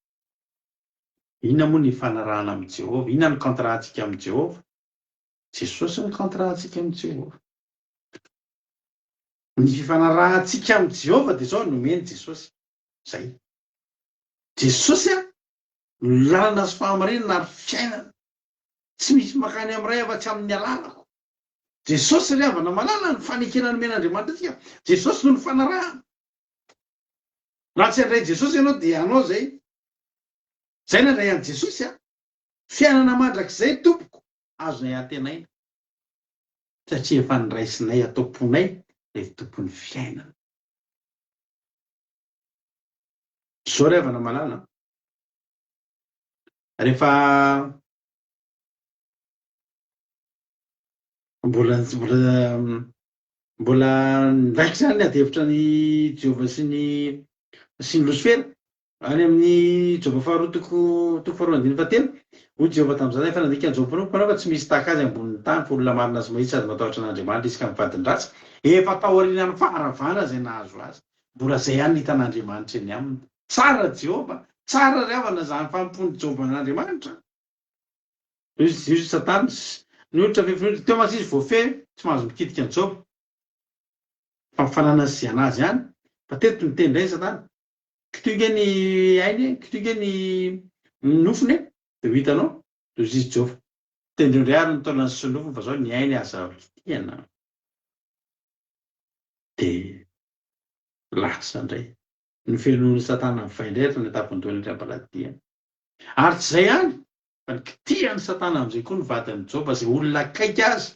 Inona moa ny ifanarahana amin'i Jehovah? Inona ny contrat-ntsika amin'i Jehovah? Jesosy ny contrat-ntsika amin'i Jehovah. Ny fifanarahantsika amin'i Jehovah dia izao, nomen'i Jesosy. Izay. Jesosy a, no lalana sy fahamarinana ary fiainana. Tsy misy mankany amin'ny Ray afa-tsy amin'ny alalako. Jesosy ry havana malala ny fanekena nomen'Andriamanitra antsika. Jesosy no nifanarahana. Raha tsy handray Jesosy ianao dia anao izay. Izay nandray an'i Jesosy a. Fiainana mandrakizay tompoko azonay antenaina. Satria efa niraisinay ato am-ponay ilay Tompon'ny fiainana. Izao ry havana malala an. Rehefa mbola mbola mbola niraikitra ihany ny adihevitra an'i Jehovah sy ny sy ny Losifera. Any amin'ny Joba faharoa toko toko faharoa andininy fahatelo, hoy Jehovah tamin'i Satana, Efa nandika an'i Joba mpanompoko ianao fa tsy misy tahaka azy ambonin'ny tany, fa olona marina sy mahitsy sady matahotra an'Andriamanitra izy ka mivady ny ratsy. Efa taorian'ny faharavana izay nahazo azy. Mbola izay ihany no hitan'Andriamanitra eny aminy. Tsara Jehovah, tsara ry havana izany fanompoan'i Joba an'Andriamanitra. Hoy izy, hoy Satana, Ny olitra fefy Teo mantsy izy voafehy, tsy mahazo mikitika an'i Joba. Fa mifanana sy anazy ihany. Fa teto niteny indray Satana, Kitoy nge ny ainy e, kitoy nge ny nofony e, dia ho hitanao, dia hoy izy Joba, Tendreo indray ary ny taolany sy ny nofony fa zao ny ainy aza kitihana. Dia lasa indray. Nofenoin'i Satana vay indray hatrany an-tampon-dohany hatrany am-paladiany. Ary tsy izay ihany, fa nikitihan'i Satana amin'izay koa ny vadin'i Joba, izay olona akaiky azy.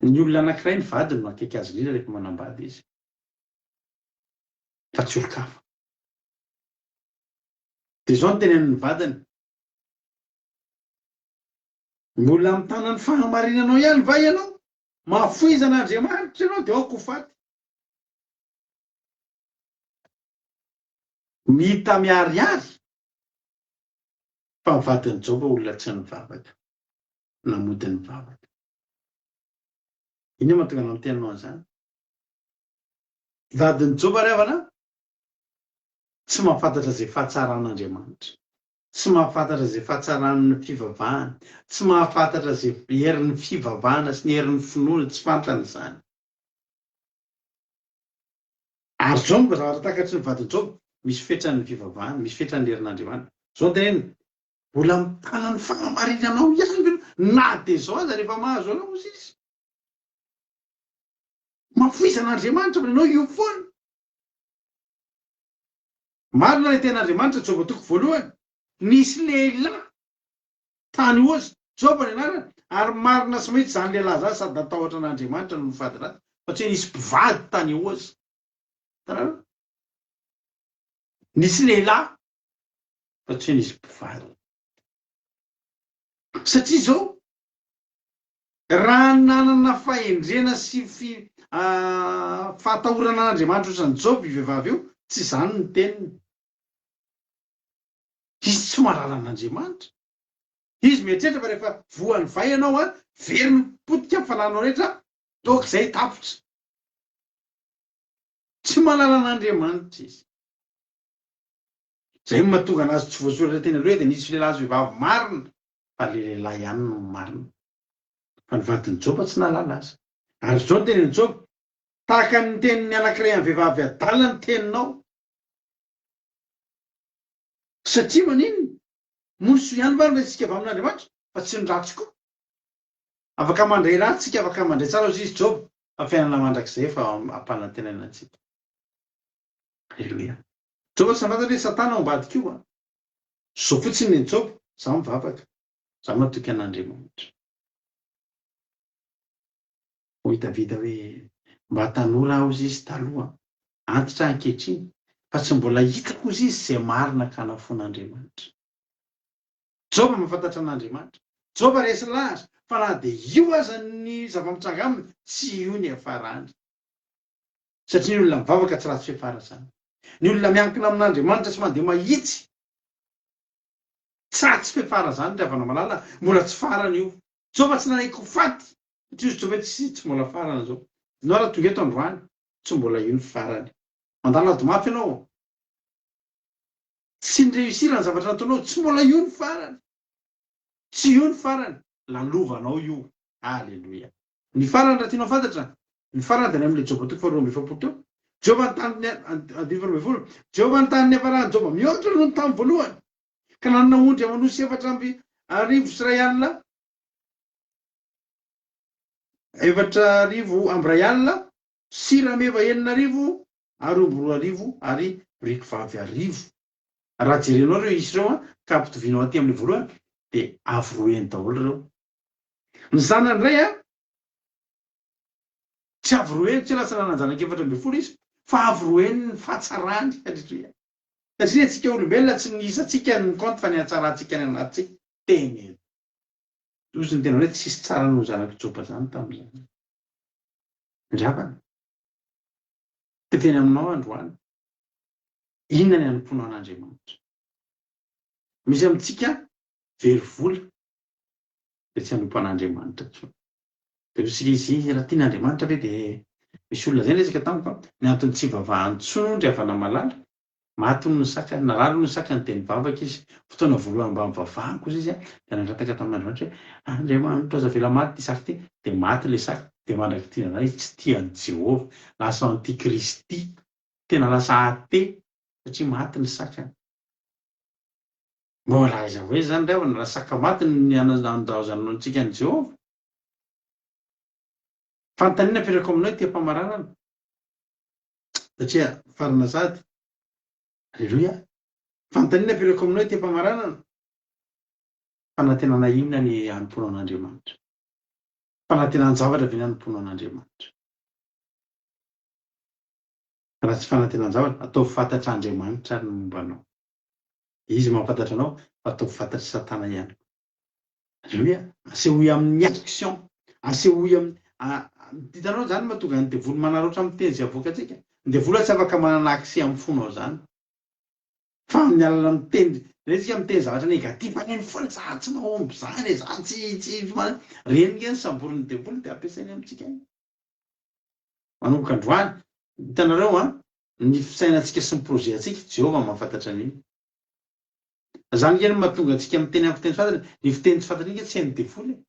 Ny olona anankiray ny vadiny no akaiky azy indrindra rehefa manambady izy, fa tsy olon-kafa. Dia izao no tenenin'ny vadiny, Mbola mitana ny fahamarinanao ihany va ianao? Mahafoiza an'Andriamanitra ianao dia aoka ho faty. Ny hita miharihary fa ny vadin'i Joba olona tsy nivavaka, namody nivavaka. Inona no mahatonga anao miteny anao an'izany? Vadin'i Joba ry havana tsy mahafantatra izay fahatsaran'Andriamanitra, tsy mahafantatra izay fahatsaran'ny fivavahana, tsy mahafantatra izay herin'ny fivavahana sy ny herin'ny finoana, tsy fantany izany. Ary izao no zavatra takatry ny vadin'i Joba, misy fetrany ny fivavahana, misy fetrany ny herin'Andriamanitra. Izao no teneniny, Mbola mitana ny fahamarinanao ihany ve na dia izao aza rehefa mahazo anao ozy izy? Mafoiza an'Andriamanitra fa ianao io foana. Marina ilay tenin'Andriamanitra Joba toko voalohany. Nisy lehilahy tany Oza, Joba ny anarany, ary marina sy mahitsy izany lehilahy izany sady natahotra an'Andriamanitra no nifady ratsy, fa tsy hoe nisy mpivady tany Oza. Hitanareo? Nisy lehilahy fa tsy hoe nisy mpivady. Satria izao, raha nanana fahendrena sy fi, fahatahorana an'Andriamanitra ohatran'i Joba io vehivavy io, tsy izany ny teniny. Izy tsy mahalala an'Andriamanitra. Izy mieritreritra fa rehefa voan'ny vay ianao an, very ny potika ny fanananao rehetra, donc izay tapitra. Tsy mahalala an'Andriamanitra izy. Zay no mahatonga anazy tsy voasoratra teny aloha hoe dia nisy lehilahy sy vehivavy marina, fa le lehilahy ihany no marina. Fa ny vadin'i Joba tsy nahalala azy. Ary izao no tenin'i Joba, Tahaka ny tenin'ny anankiray amin'ny vehivavy adala ny teninao. Satria maninona? Moa ny soa ihany va no raisintsika avy amin'Andriamanitra, fa tsy ny ratsy koa? Afaka mandray ratsy isika, afaka mandray tsara, hoy izy Joba, fa fiainana mandrakizay efa ampanantenaina antsika. Aleloia. Joba tsy nahafantatra hoe Satana ao ambadika io an. Zao fotsiny ny an'i Joba, za mivavaka, za matoky an'Andriamanitra. Hoy Davida hoe, Mba tanora aho hozy izy taloha, antitra aho ankehitriny, fa tsy mbola hitako hozy izy izay marina ka nafoan'Andriamanitra. Joba mahafantatra an'Andriamanitra. Joba resy lahatra fa na dia io aza ny zava-mitranga aminy, tsy io ny hiafarany. Satria ny olona mivavaka tsy ratsy fiafara izany. Ny olona miankina amin'Andriamanitra sy mandeha mahitsy, tsy ratsy fiafara izany ry havana malala, mbola tsy farany io. Joba tsy nanaiky ho faty, satria hozy Joba hoe tsy tsy mbola farany izao. Ianao raha tonga eto androany, tsy mbola io ny farany. Mandalo ady mafy ianao, tsy ni-réussir ny zavatra nataonao, tsy mbola io ny farany. Tsy io ny farany, lalovanao io. Aleloia. Ny farany raha tianao fantatra, ny farany dia any amin'ilay Joba toko faharoa amby 40 teo. Jehovah nitany ny andininy faharoa 12. Jehovah nitany ny hafaran'i Joba mihoatra noho ny tamin'ny voalohany, ka nanana ondry aman'osy 1004 1004 sy rameva 6000 ary omby 2000 ary biriky vavy 1000. Raha jerenao ireo isa ireo ka ampitovianao aty amin'ny voalohany dia avo roa heny daholo ireo. Ny zanany indray an, tsy avo roa heny, tsy hoe lasa nanan-janaka 14 izy, fa avo roa heny ny fahatsarany, aleloia. Satria antsika olombelona tsy ny isantsika no mi-compte fa ny hatsarantsika any anatintsika. Teny Hozy ny tena hoe tsisy tsara noho ny zanak'i Joba izany tamin'izany. Ry havana, te-hiteny aminao aho androany, inona ny hanompoanao an'Andriamanitra? Misy amintsika very vola, dia tsy hanompo an'Andriamanitra intsony. Dia hoy isika izy, raha tian'Andriamanitra ve dia misy olona izay niresaka tamiko an, ny antony tsy hivavahany intsony hono ry havana malala, maty hono ny sakany, narary hono ny sakany dia nivavaka izy, fotoana voalohany mba nivavahany kosa izy an, dia nangataka tamin'Andriamanitra hoe, Andriamanitra aza avela maty ity saka ity, dia maty ilay saka, dia mandrak'ity indray izy tsy tia an'i Jehovah, lasa antikristy, tena lasa athée satria maty ny sakany. Mbola aiza ho aiza izany ry havana raha saka maty ny andaozantsika an'i Jehovah? Fanontaniana apetrako aminao ety am-pamaranana, satria mifarana sahady. Aleloia! Fanontaniana apetrako aminao ety am-pamaranana, fanantenana inona ny hanompoanao an'Andriamanitra? Fanantenan-javatra ve ny hanompoanao an'Andriamanitra? Raha tsy fanantenan-javatra, ataovy fantatr'Andriamanitra ary ny momba anao. Izy mahafantatra anao fa ataovy fantatr'i satana ihany koa. Aleloia! Asehoy amin'ny action, asehoy amin'ny hitanao izany mahatonga ny devoly manaraotra amin'ny teny izay avoakantsika? Ny devoly tsy afaka manana accès amin'ny fonao izany. Fa amin'ny alalan'ny teny, ireny tsika miteny zavatra négatif any eny foana, za tsy mahomby izany e, za tsy tsy ireny nge ny samborin'ny devoly dia ampiasainy amintsika iny. Manomboka androany, hitanareo an, ny fisainantsika sy ny projet antsika, Jehovah mahafantatra an'iny. Zany nge no mahatonga antsika miteny amin'ny fiteny tsy fantatra, ny fiteny tsy fantatra iny nge tsy hain'ny devoly e.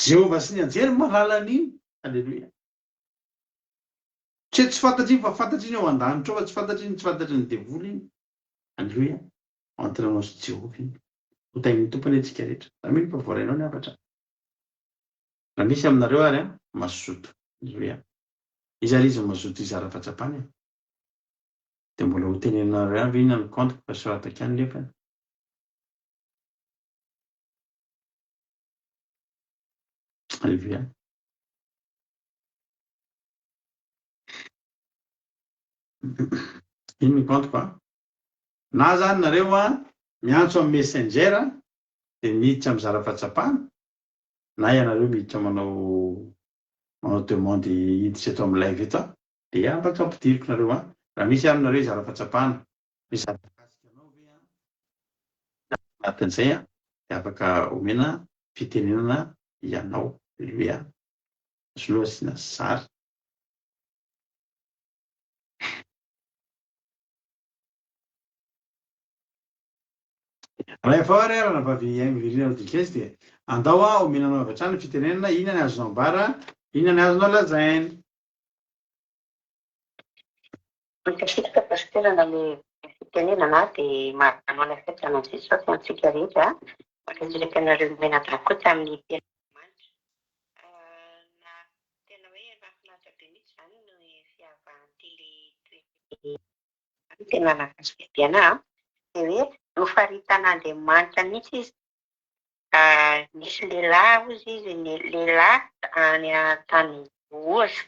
Jehovah sy ny anjely mahalala an'iny, aleloia. Tsy hoe tsy fantatra iny fa fantatra iny ao an-danitra ao fa tsy fantatra iny, tsy fantatry ny devoly iny. Aleloia. Entre anao sy Jehovah iny. Ho tahin'ny Tompo anie tsika rehetra. Za mino fa voarainao ny hafatra. Raha misy aminareo ary an, mazoto. Aleloia. Iza ary izy mazoto hizara fahatsapana e? Dia mbola ho teneninareo ihany ve inona ny compte-ko fa soratako ihany nefany? Aleloia. Ino ny compte-ko an? Na zany nareo an, miantso amin'ny messenger dia miditra mizara fahatsapana, na ianareo miditra manao manao demande hiditra eto amin'ny live eto aho dia afaka ampidiriko nareo an! Raha misy ary nareo hizara fahatsapana, misy zavatra mikasika anao ve an? Anatin'izay an dia afaka omena fitenenana ianao. Aleloia! Soloa asiana sary. Raha efa ao ary ranabavy Haingo Virina Rodriguez dia andao aho omena anao avy hatrany ny fitenenana, inona ny azonao ambara, inona ny azonao lazaina. Mankasitraka Pasitera nanome fitenenana dia manao ny fiatrana an'i Jesosy antsika rehetra. Mankasitraka anareo mianadahy koa tamin'ny tenin'Andriamanitra. Na tena hoe mahafinaritra be mihitsy izany ny fiavahan'ity le toetra. Izany tena nahakasika be anah an! Dia hoe nofaritan'Andriamanitra mihitsy izy, nisy lehilahy hozy izy, ny lehilahy any an-tany Oza,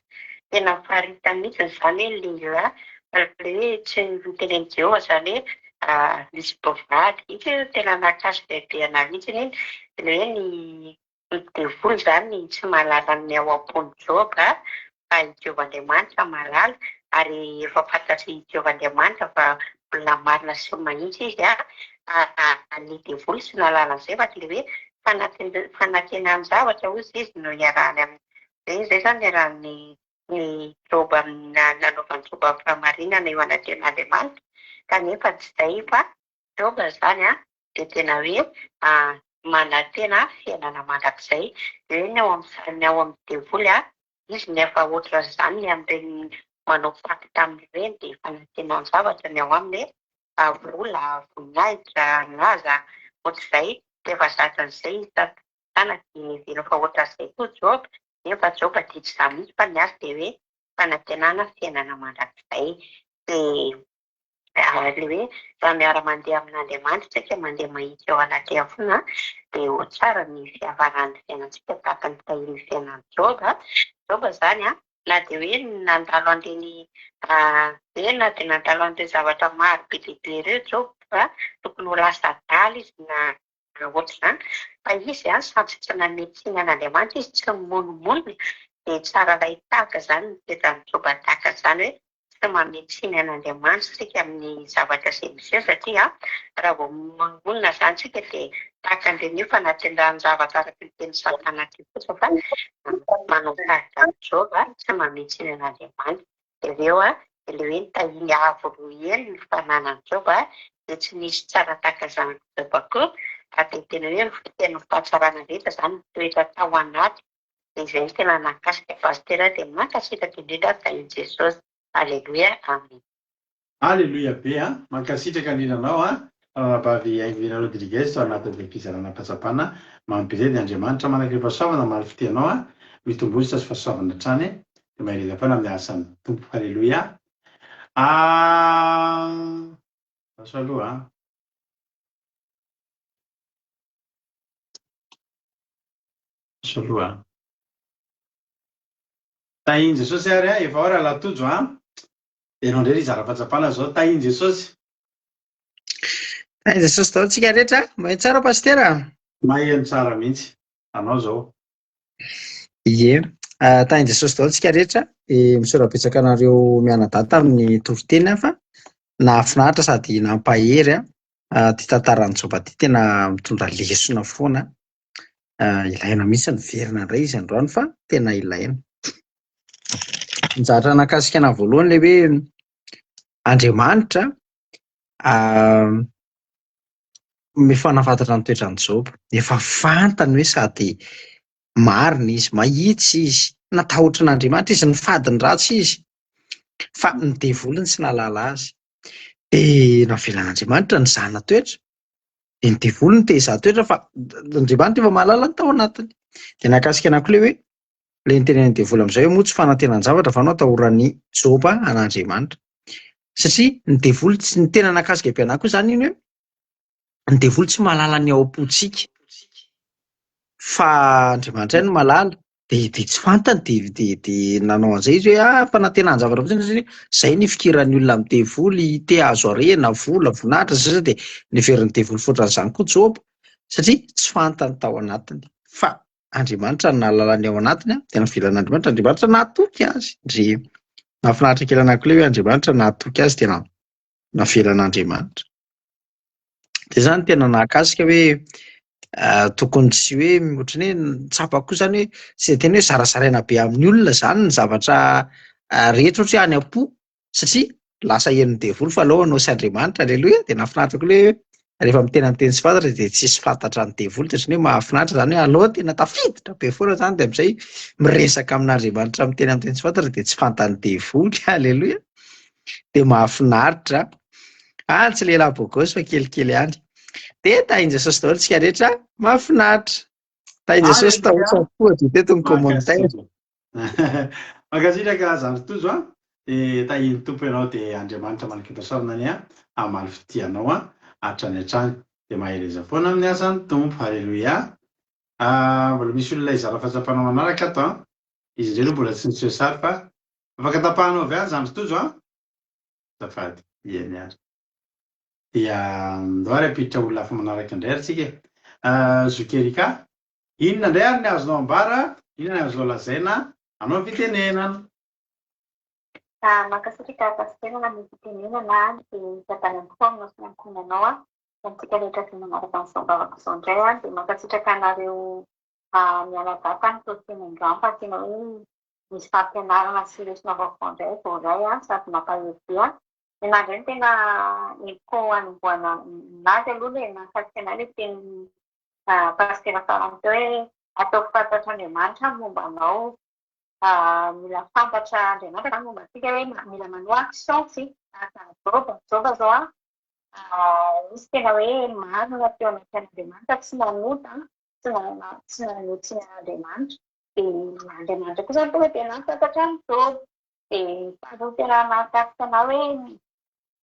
tena nofaritany mihitsy izany hoe lehilahy, fa ilay hoe tsy notenenin'i Jehovah izany hoe. Nisy mpivady, iny tena nahakasika be anah mihitsy iny, ilay hoe ny ny devoly izany tsy mahalala ny ao am-pon'i Joba fa i Jehovah Andriamanitra mahalala ary efa fantatr'i Jehovah Andriamanitra fa olona marina sy mahitsy izy ny devoly tsy nahalala an'izay fa ilay hoe fanantenan-javatra hozy izy no iarahany amin'ny izay izany iarahan'ny ny Joba nanaovan'i Joba fahamarinana eo anatrehan'Andriamanitra, kanefa tsy izay fa Joba izany dia tena hoe manantena fiainana mandrakizay. Dia hoe ny ao amin'ny ny ao amin'ny devoly izy nefa ohatran'izany ny amin'ireny manao pacte amin'ireny dia fanantenan-javatra ny ao aminy hoe vola, voninahitra, laza, ohatr'izay. Dia efa zatra an'izay izy Satana dia niheveriny fa ohatran'izay koa Joba, Nefa Joba dia tsy izany mihitsy fa ny azy dia hoe fanantenana fiainana mandrakizay. Dia ilay hoe raha miara-mandeha amin'Andriamanitra isika, mandeha mahitsy eo anatrehany foana dia ho tsara ny fiafaran'ny fiainantsika tahaka ny tahian'ny fiainan'i Joba. Joba izany an, na dia hoe nandalo an'ireny hoe na dia nandalo an'ireo zavatra maro be dia be ireo Joba fa tokony ho lasa adala izy na ohatr'izany, fa izy an, sady tsy nanome tsiny an'Andriamanitra izy, tsy nimonomonona, dia tsara ilay tahaka izany ny toetran'i Joba tahaka izany hoe tsy manome tsiny an'Andriamanitra isika amin'ny zavatra izay miseho satria raha vao mimonomonona izany isika dia tahaka an'ireny hoe fanatendran-javatra araka ny tenin'i Satana teo fotsiny fa manao tahaka an'i Joba tsy manome tsiny an'Andriamanitra. Dia avy eo ilay hoe nitahiany avo roa heny ny fananan'i Joba dia tsy nisy tsara tahaka zanak'i Joba koa ary dia tena hoe feno fahatsarana rehetra izany ny toetra tao anaty dia izay no tena nahakasika Pasitera dia mankasitraka indrindra tahin'i Jesosy Aleloia Amen. Aleloia be a! Mankasitraka indrindra anao a! Ranabavy Haingovina Rodriguez tao anatin'ilay fizarana fahatsapana mampiredy Andriamanitra manak'ireo-pahasoavana hamaly fitia anao a! Mitomboa sy fahasoavana hatrany dia mahereza foana amin'ny asan'ny Tompo. Aleloia a! Lasa aloha a! Lasa aloha a! Tahin'i Jesosy ary a! Efa ao Rahalahy Tojo a! Dia ianao indray ry hizara fahatsapana izao. Tahin'i Jesosy. Tahin'i Jesosy daholo tsika rehetra. Maheno tsara Pasitera? Maheno tsara mihitsy. Anao izao. Ie. Tahin'i Jesosy daholo tsika rehetra. Dia misaotra betsaka anareo mianadahy tamin'ny toriteny fa nahafinaritra sady nampahery ity tantaran'i Joba ity tena mitondra lesona foana. Ilaina mihitsy ny miverina indray izy androany fa tena ilaina. Ny zavatra nahakasika anahy voalohany ilay hoe Andriamanitra efa nahafantatra ny toetran'i Joba, efa fantany hoe sady marina izy, mahitsy izy, natahotra an'Andriamanitra izy, nifady ny ratsy izy, fa ny devoly no tsy nahalala azy. Dia navelan'Andriamanitra ny zana-toetra, dia ny devoly no te hizaha toetra fa Andriamanitra efa mahalala ny tao anatiny. Dia nahakasika anah koa ilay hoe ilay nitenenan'ny devoly amin'izay hoe moa tsy fanantenan-javatra va no atahoran'i Joba an'Andriamanitra. Satria ny devoly tsy, ny tena nahakasika be anah koa izany iny hoe ny devoly tsy mahalala ny ao am-pontsika fa Andriamanitra ihany no mahalala. Dia dia tsy fantany dia dia dia nanao an'izay izy hoe ah fanantenan-javatra fotsiny satria izay ny fikiran'ny olona amin'ny devoly te hahazo harena, vola, voninahitra sy ny sisa dia neverin'ny devoly foatran'izany koa Joba satria tsy fantany tao anatiny fa Andriamanitra no nahalala ny ao anatiny dia navelan'Andriamanitra, Andriamanitra nahatoky azy. Ndry nahafinaritra kely anah koa ilay hoe Andriamanitra nahatoky azy dia navelan'Andriamanitra. Dia izany tena nahakasika hoe tokony tsy hoe ohatran'ny hoe tsapako koa izany hoe tsy dia tena hoe zarazaraina be amin'ny olona izany ny zavatra rehetra ohatra hoe any am-po satria lasa henon'ny devoly fa aleo hanao sy Andriamanitra, aleloia, dia nahafinaritra koa ilay hoe rehefa miteny amin'ny teny tsy fantatra dia tsisy fantatra ny devoly dia ohatran'ny hoe mahafinaritra izany hoe aleo tena tafiditra be foana izany dia amin'izay miresaka amin'Andriamanitra miteny amin'ny teny tsy fantatra dia tsy fantan'ny devoly, aleloia, dia mahafinaritra. Ah, tsy lehilahy beau gosse fa kelikely ihany. Dia tahin'i Jesosy daholo tsika rehetra, mahafinaritra. Tahin'i Jesosy tahotra toa dia teto ny commentaire. Mankasitraka zandry Tojo a! Dia tahian'ny Tompo ianao dia Andriamanitra manakintosavina anie hamaly fitia anao hatrany hatrany. Dia mahereza foana amin'ny asan'ny Tompo. Haleloia! Mbola misy olona hizara fahatsapana manaraka ato an! Izy indray aloha mbola tsy niseho sary fa afaka tapahanao avy any zandry Tojo a! Azafady. Eny ary. Dia ndao ary hampiditra olona hafa manaraka indray ary tsika e. Zoky Erika, inona indray ary ny azonao ambara, inona ny azonao lazaina, anao ny fitenenana. Mankasitraka Pasitera amin'ny fitenenana dia miadana tokoa aminao sy ny ankohonanao aho. Antsika rehetra izay manaraka an'izao vavaka izao indray aho dia mankasitraka anareo mianadahy fa ny toriteny androany fa tena hoe misy fampianarana sy lesona vaovao indray voaray aho sady mampahery be aho. Ny ahy indray no tena entiko hanombohana azy aloha ilay nahakasika anay ilay tenin'ny pasitera farany teo hoe ataovy fantatr'Andriamanitra ny momba anao. Mila fantatra Andriamanitra izany momba antsika hoe mila manao action isika. Tahaka an'i Joba. Joba izao an, izy tena hoe marina teo anatrehan'Andriamanitra, tsy nanota, tsy tsy nanao tsiny an'Andriamanitra. Dia Andriamanitra koa izany tonga dia nahafantatra an'i Joba. Dia faharoa tena mahakasika anà hoe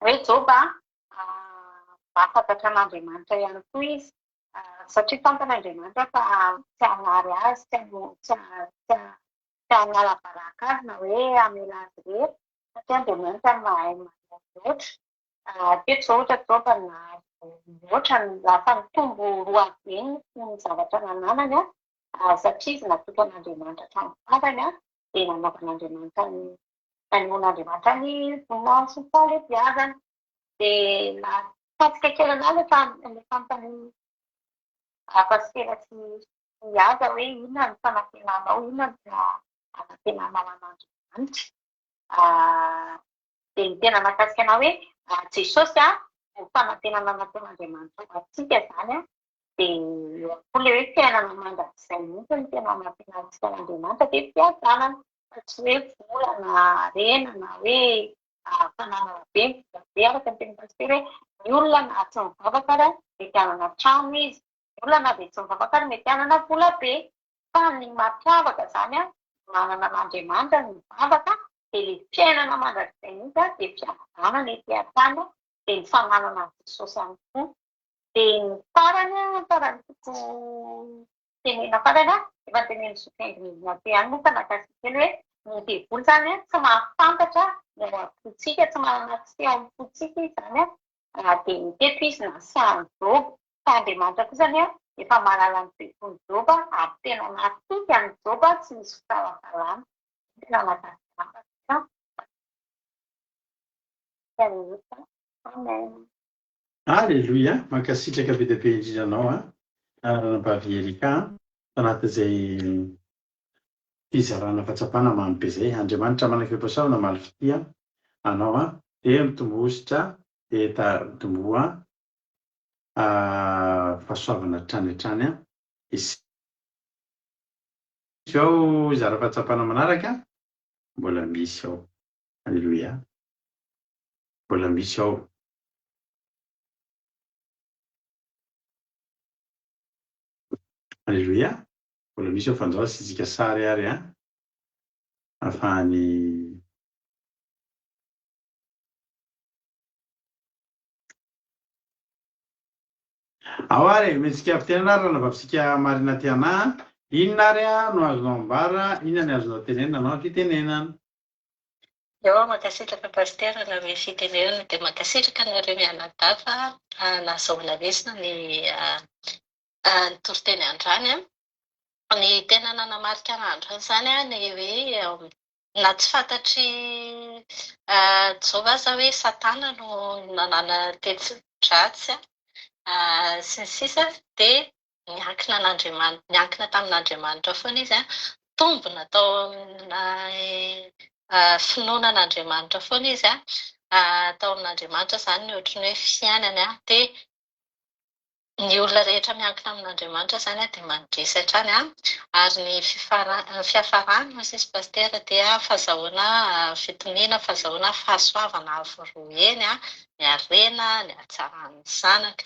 hoe Joba mahafantatra an'Andriamanitra ihany koa izy satria fantany Andriamanitra fa tsy hanary azy, tsy tsy tsy hanala baraka azy na hoe hamela azy irery satria Andriamanitra mahay manao mihoatra. Teto izao ohatra Joba nahazo mihoatra lasa nitombo roa avo heny ny zavatra nananany satria izy natoky an'Andriamanitra hatramin'ny farany. dia nanaovan'Andriamanitra ny nanehoan'Andriamanitra ny voninahiny sy ny fahalehibiazany. Dia nahakasika kely an'ahy ilay ilay fanontanian'i Pasitera sy i Haja hoe inona no fanantenanao, inona no tena anantenanao an'Andriamanitra. Dia ny tena nahakasika an'ahy hoe Jesosy no fanantenana nataon'Andriamanitra ho antsika izany Dia eo koa ilay hoe fiainana mandrakizay mihitsy no tena anantenantsika an'Andriamanitra dia fiadanana fa tsy hoe vola na harena na hoe fananana be, vola be araka ny tenin'i Pasitera hoe ny olona na tsy mivavaka ary mety hanana trano izy, ny olona na dia tsy mivavaka ary mety hanana vola be fa ny mampiavaka izany manana an'Andriamanitra ny mivavaka dia ilay fiainana mandrakizay mihitsy dia fiadanana ety an-tany dia ny fananana an'i Jesosy ihany koa. Dia ny farany an, farany tiako tenenina farany an, efa notenenin'i Zoky Haingonirina teo ihany moa fa nahakasika kely hoe ny devoly izany an, tsy mahafantatra ny ao am-pontsika, tsy manana accès ao am-pontsika izy izany an, dia ny teto izy nasahan'i Joba, fa Andriamanitra kosa anie efa mahalala ny toe-pon'i Joba ary tena natoky an'i Joba tsy nisy fisalasalana. Tena nahakasika ahy. Amen. Aleloia! Mankasitraka be dia be indrindra anao an, Ranabavy Erika an, tanatin'izay fizarana fahatsapana mamy be izay. Andriamanitra manam-kerim-pahasoavana hamaly fitia anao an, dia mitomboa dia ta mitomboa fahasoavana hatrany hatrany an. Isika ao hizara fahatsapana manaraka, mbola misy ao. Aleloia! Mbola misy ao. Aleloia! Mbola misy ao fanjava asiantsika sary ary an! Ahafahany Ao ary e! Omentsika fitenenana ary ranabavitsika Marina Tiana a! Inona ary no azonao ambara, inona ny azonao tenenina anao ny fitenenana? Eo mankasitraka Pasitera nanome fitenenana dia mankasitraka anareo mianadahy fa nahazahoana lesona ny ny toriteny androany an. Ny tena nanamarika anah androany izany an ny hoe na tsy fantatr'i Joba aza hoe Satana no nanana teti-dratsy sy ny sisa dia niankina an'Andriamanitra, niankina tamin'Andriamanitra foana izy an, tombina tao amin'ny finoana an'Andriamanitra foana izy an, tao amin'Andriamanitra izany ny ohatran'ny hoe fiainany an, dia ny olona rehetra miankina amin'Andriamanitra izany dia mandresy hatrany an, ary ny fiafarany hoy sisy Pasitera dia fahazahoana fitoniana, fahazahoana fahasoavana avo roa heny an, ny harena, ny hatsaran'ny zanaka.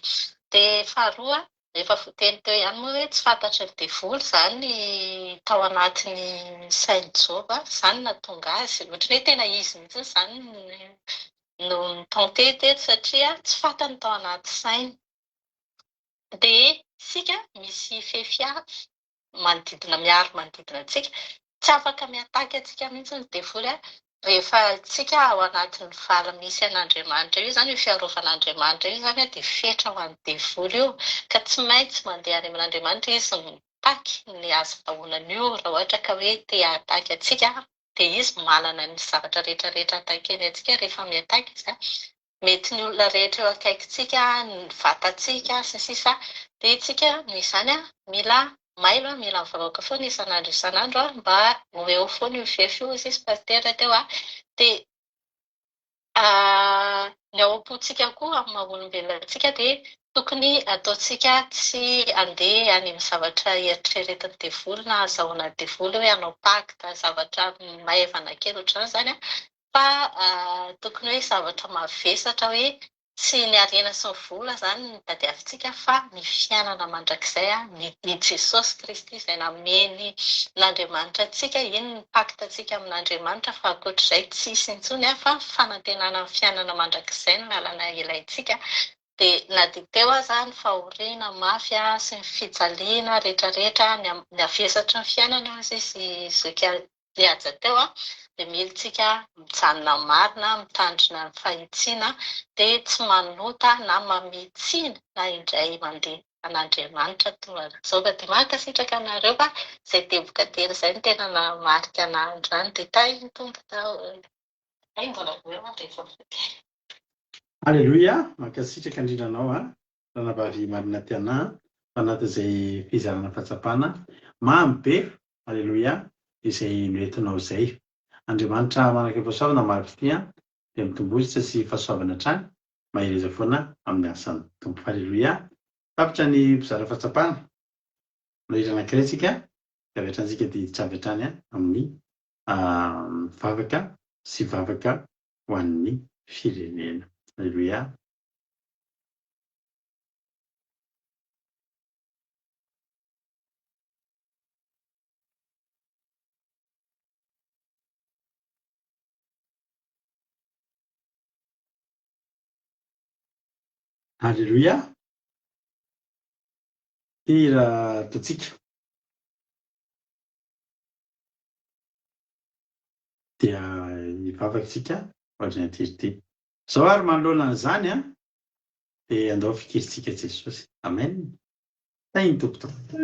Dia faharoa, efa voateny teo ihany moa hoe tsy fantatry ny devoly izany ny tao anatin'ny sain'i Joba, izany no nahatonga azy, ohatran'ny hoe tena izy mihitsy izany no ni-tenter teto satria tsy fantany tao anaty sainy. Dia isika misy fefy avo manodidina, miaro manodidina antsika, tsy afaka mi-attaque antsika mihitsy ny devoly. Rehefa isika ao anatin'ny vala misy an'Andriamanitra io izany, io fiarovan'Andriamanitra io izany dia fetra ho an'ny devoly io, ka tsy maintsy mandeha any amin'Andriamanitra izy mitaky ny ahazahoana an'io raha ohatra ka hoe te hahataky antsika dia izy manana ny zavatra rehetra rehetra hatakiany antsika rehefa mi-attaque izy an, mety ny olona rehetra eo akaikintsika, ny vatantsika sy ny sisa dia isika noho izany an mila mailo an, mila mivavaka foana isan'andro isan'andro an mba ho eo foana io fefy io hoy izy pasitera teo an, dia Ny ao am-pontsika koa amin'ny maha olombelona antsika dia tokony ataontsika tsy handeha any amin'ny zavatra eritreretin'ny devoly na azahoana devoly hoe hanao pacte zavatra maivana kely ohatr'izany izany fa tokony hoe zavatra mavesatra hoe tsy ny harena sy ny vola izany no tadiavintsika fa ny fiainana mandrakizay, ny i Jesosy Kristy izay nameny n'Andriamanitra antsika, iny ny pacte antsika amin'Andriamanitra fa ankoatr'izay tsisy intsony fa fanantenana ny fiainana mandrakizay no lalana ilaintsika dia na dia teo aza ny fahoriana mafy sy ny fijaliana retraretra ny havesatry ny fiainana hozy izy zoky Mihaja teo dia mila tsika mijanona marina, mitandrina ny fahitsiana, dia tsy manota na mamitsina na indray mandeha an'Andriamanitra toa an'i Joba. Dia mankasitraka anareo fa izay teboka telo izay no tena nahamarika anah androany. Dia tahin'ny Tompo daholo. Hay mbola ho eo aho rehefa mody. Aleloia! Mankasitraka indrindra anao a ranabavy Marina Tiana a, anatin'izay fizarana fahatsapana mamy be Aleloia izay noentinao izay. Andriamanitra manakaifahasoavana mari-pitia dia mitombohitra sy fahasoavana hatrany, mahereza foana amin'ny asan'ny Tompo. Aleloia. Tapitra ny mpizara fahatsapana. Mahira anankiray tsika dia avy hatrany tsika dia hiditra avy hatrany amin'ny vavaka sy vavaka ho an'ny firenena. Aleloia. Aleloia! Hira ataontsika dia hivavaka isika ohatran'ny aty ity. Izao ary manoloana an'izany an, dia andao fikirintsika Jesosy. Amen. Tahin'ny Tompo tompoko.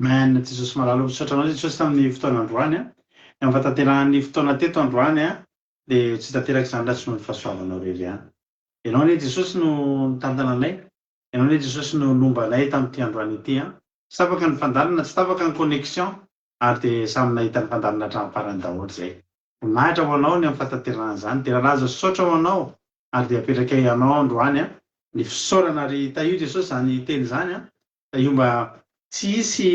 Amen Jesosy malala misaotra anao Jesosy tamin'ny fotoana androany a. Ny amin'ny fahatanterahan'ny fotoana teto androany a dia tsy tanteraka izany raha tsy noho ny fahasoavanao irery ihany. Ianao anie Jesosy no nitantana anay, Ianao anie Jesosy no nomba anay tamin'ity androany ity a. Tsy tapaka ny fandalana, tsy tapaka ny connexion ary dia samy nahita ny fandalana hatramin'ny farany daholo izay. Voninahitra ho anao ny amin'ny fahatanterahan'izany. Dera laza sy saotra ho anao ary dia apetrakay anao androany a ny fisaorana ary tahio Jesosy izany teny izany a. Tahio mba tsy hisy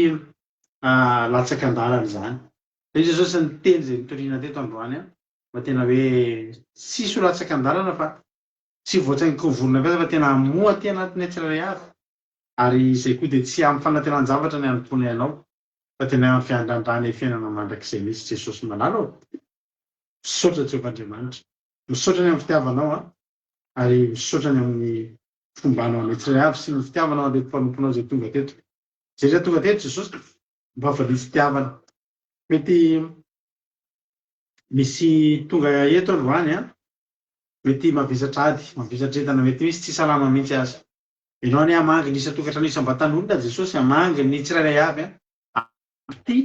latsaka an-dalana izany. Tahio Jesosy ny teny izay nitoriana teto androany a. Mba tena hoe tsy hisy ho latsaka an-dalana fa tsy voatsaingoky ny vorona avy aiza fa tena hamoha aty anatinay tsirairay avy. Ary izay koa dia tsy amin'ny fanantenan-javatra ny hanompoanay Anao fa tena amin'ny fiandrandranay fiainana mandrakizay mihitsy Jesosy malala ô. Misaotra Jehovah Andriamanitra. Misaotra ny amin'ny fitiavanao an, ary misaotra ny amin'ny fombanao anay tsirairay avy sy ny fitiavanao an'ireto mpanomponao izay tonga teto. Izay rehetra tonga teto Jesosy mba valio fitiavana. Mety misy tonga eto androany an, mety mavesatra ady, mavesatra entana, mety misy tsy salama mihitsy aza. Ianao anie hamangy ny isan-tokantrano isam-batan'olona Jesosy, hamangy ny tsirairay avy an, ampy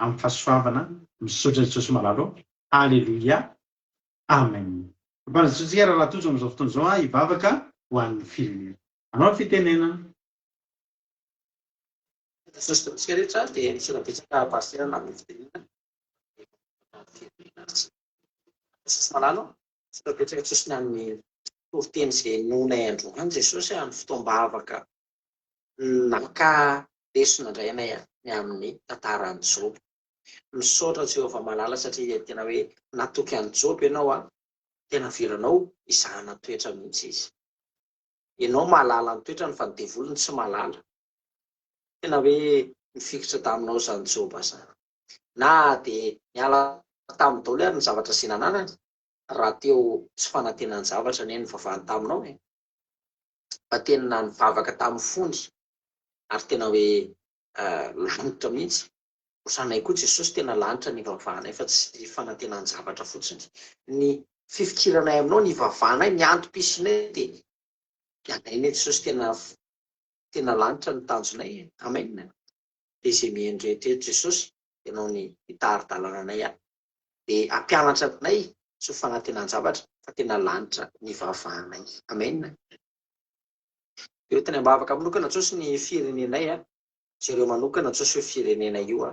amin'ny fahasoavana, misaotra Jesosy malala ô, Aleloia, Amen. Ampanajotsotsika Rahalahy Tojo amin'izao fotoana izao an, hivavaka ho an'ny firenena. Anao ny fitenenana. Jesosy Tompontsika rehetra dia misaotra betsaka Pasitera nanome fitenenana Jesosy malala ô, misaotra betsaka Jesosy ny amin'ny toriteny izay nonay androany Jesosy amin'ny fotoam-bavaka naka lesona indray anay ny amin'ny tantaran'i Joba. Misaotra Jehovah malala satria tena hoe natoky an'i Joba ianao an, tena avelanao hizahana toetra mihitsy izy. Ianao mahalala ny toetrany fa ny devoly no tsy mahalala. Tena hoe nifikitra taminao izany Joba izany. Na dia niala taminy daholo ary ny zavatra izay nananany, raha teo tsy fanantenan-javatra anie nivavahany taminao e. Fa tena nivavaka tamin'ny fony ary tena hoe lanitra mihitsy. Ohatranay koa Jesosy tena lanitra ny ivavahanay fa tsy fanantenan-javatra fotsiny. Ny fifikiranay aminao, ny ivavahanay, ny antom-pisianay dia anay anie Jesosy tena tena lanitra ny tanjonay e. Amen. Dia izay mihaino rehetra eto Jesosy, Ianao ny hitari-dalana anay aho. Dia hampianatra anay tsy ho fanantenan-javatra fa tena lanitra ny ivavahanay. Amen. Dia hoentiny am-bavaka manokana Jesosy ny firenenay a. Jereo manokana Jesosy io firenena io a.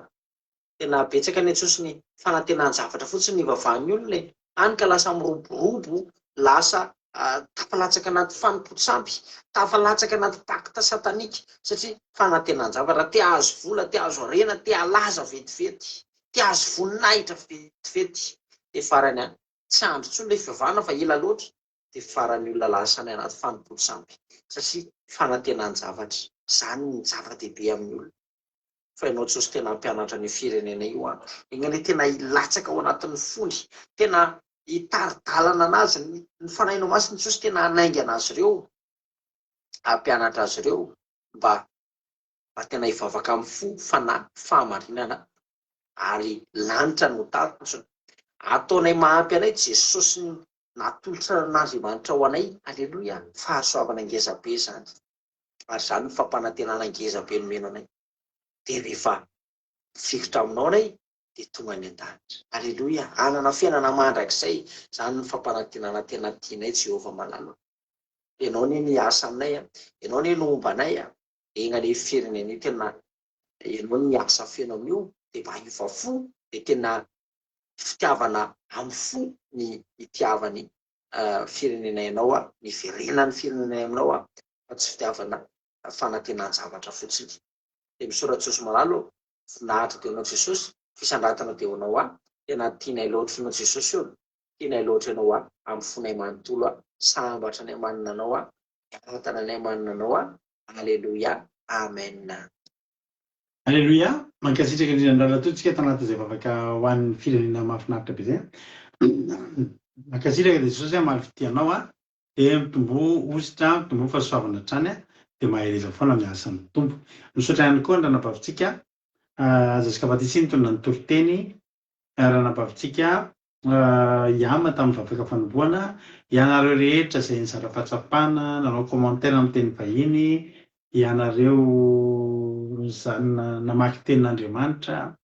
Tena betsaka anie Jesosy ny fanantenan-javatra fotsiny ny ivavahan'ny olona e. Hany ka lasa miroborobo, lasa tafalatsaka anaty fanompoan-tsampy, tafalatsaka anaty pacte satanique satria fanantenan-javatra, te hahazo vola, te hahazo harena, te halaza vetivety, te hahazo voninahitra vetivety. Dia farany any, tsy andro intsony ilay fivavahana fa ela loatra, dia farany olona lasa any anaty fanompoan-tsampy satria fanantenan-javatra, izany ny zava-dehibe amin'ny olona. Fa ianao Jesosy tena hampianatra an'io firenena io an! Enga anie tena hilatsaka ao anatin'ny fony, tena hitari-dalana anazy ny ny Fanahinao Masina Jesosy tena hanaingana azy ireo, hampianatra azy ireo mba mba tena hivavaka amin'ny fo, fanahy, fahamarinana ary lanitra no tanjona. Ataonay mahampy anay Jesosy natolotra an'Andriamanitra ho anay, Aleloia, fahasoavana ngeza be izany. Ary izany no fampanantenana ngeza be nomena anay. Dia rehefa mifikitra aminao anay dia tonga any an-danitra. Aleloia, hanana fiainana mandrakizay. Izany no fampanantenana tena tianay Jehovah malala. Ianao anie no hiasa aminay, Ianao anie no homba anay, enga anie io firenena io tena Ianao no hiasa feno amin'io, dia mba hiova fo, dia tena fitiavana amin'ny fo ny itiavany firenenay anao, ny hiverenan'ny firenenay aminao fa tsy fitiavana fanantenan-javatra fotsiny. Dia misaotra Jesosy malala ô, voninahitra dia ho anao Jesosy, fisandratana dia ho anao aho, tena tianay loatra ianao Jesosy ô, tianay loatra ianao aho, amin'ny fonay manontolo aho, sambatra anay manana anao aho, miadana anay manana anao aho, Aleloia, Amen. Aleloia! Mankasitraka indrindra ny Rahalahy Tojo tsika tanatin'izay vavaka ho an'ny firenena mahafinaritra be izay. Mankasitraka Jesosy hamaly fitia anao a. Dia mitomboa hosotra, mitomboa fahasoavana hatrany dia mahereza foana miasa ny Tompo. Misaotra ihany koa ny ranabavintsika Jessica Fatisy nitondra ny toriteny, ranabavintsika Yama tamin'ny vavaka fanombohana, ianareo rehetra izay nizara fahatsapana, nanao commentaire amin'ny teny vahiny, ianareo namaky tenin'Andriamanitra,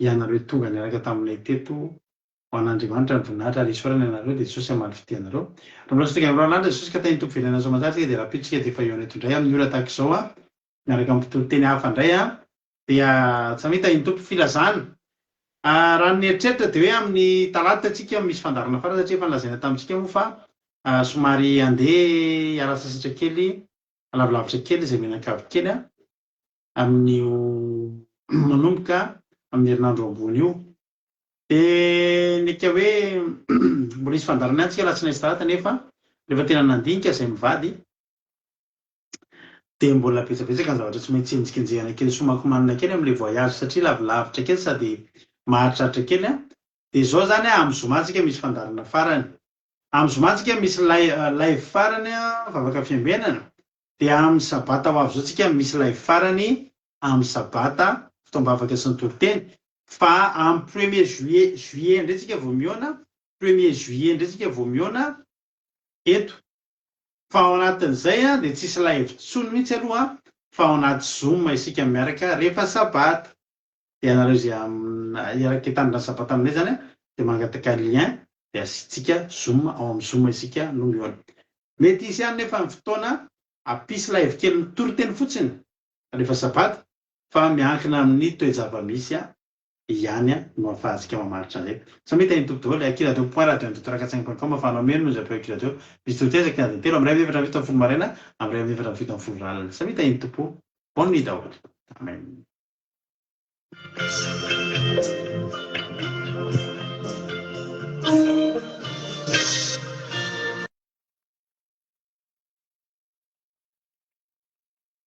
ianareo tonga niaraka taminay teto, ho an'Andriamanitra ny voninahitra ary isaorana ianareo dia Jesosy hamaly fitia anareo. Raha mbola tsy tonga amin'ny roa alina Jesosy ka tahin'ny Tompo velona soamantsara isika dia rahampitso isika dia efa hihaona eto indray amin'ny ora tahaka izao miaraka amin'ny mpitory teny hafa indray dia samia tahin'ny Tompo filazana. Raha ny eritreritra dia hoe amin'ny talata tsika misy fandaharana farany satria efa nolazaina tamintsika moa fa somary handeha hiala sasatra kely lavilavitra kely izay mianakavy kely amin'io manomboka amin'ny herinandro ambony io. Dia neka hoe mbola hisy fandaharana ihany tsika alatsinainy sy talata nefa rehefa tena nandinika izay mivady dia mbola betsabetsaka ny zavatra tsy maintsy henjikenjehana kely somakomanina kely amin'ilay voyage satria lavilavitra kely sady maharitraritra kely an! Dia izao izany an, amin'ny zoma tsika misy fandaharana farany. Amin'ny zoma tsika misy live farany an, vavaka fiambenana, dia amin'ny sabata ho avy izao tsika misy live farany amin'ny sabata, fotoam-bavaka sy ny toriteny, fa amin'ny premier juillet, juillet indray tsika vao mihaona, premier juillet indray tsika vao mihaona eto. Fa ao anatin'izay dia tsisy live tsony mihitsy aloha fa ao anaty zoom isika miaraka rehefa sabata. Dia ianareo izay hiaraka hitandrina ny sabata aminay izany dia mangataka lien dia asiantsika zoom ao amin'ny zoom isika no mihaona. Mety hisy ihany nefa ny fotoana hampisy live kely mitory teny fotsiny rehefa sabata fa miankina amin'ny toe-java-misy ihany no ahafahantsika mamaritra an'izay. Samia tahin'ny Tompo daholo e! Aky radio point radio un deux trois quatre cinq point com ahafahanao mihaino ny onjam-peo Aky radio. Misy torohevitra isaky ny adiny telo, amin'ny 1:74 maraina, amin'ny 1:74 alina. Samia tahin'ny Tompo. Bonne nuit daholo. Amen.